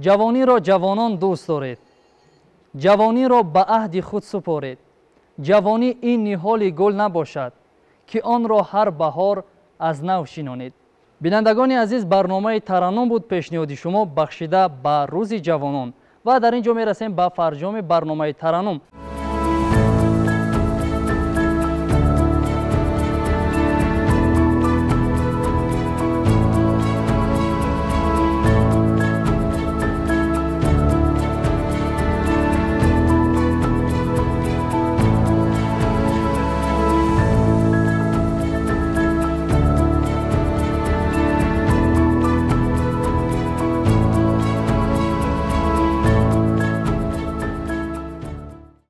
Ҷавониро ҷавонон дӯст доред, ҷавониро ба аҳди худ супоред. Ҷавонӣ ин ниҳоли гул набошад, ки онро ҳар баҳор аз нав шинонед. Бинандагони азиз, барномаи Тараннум буд пешниҳоди шумо бахшида ба Рӯзи ҷавонон ва дар ин ҷо мерасем ба фарҷоми барномаи Тараннум.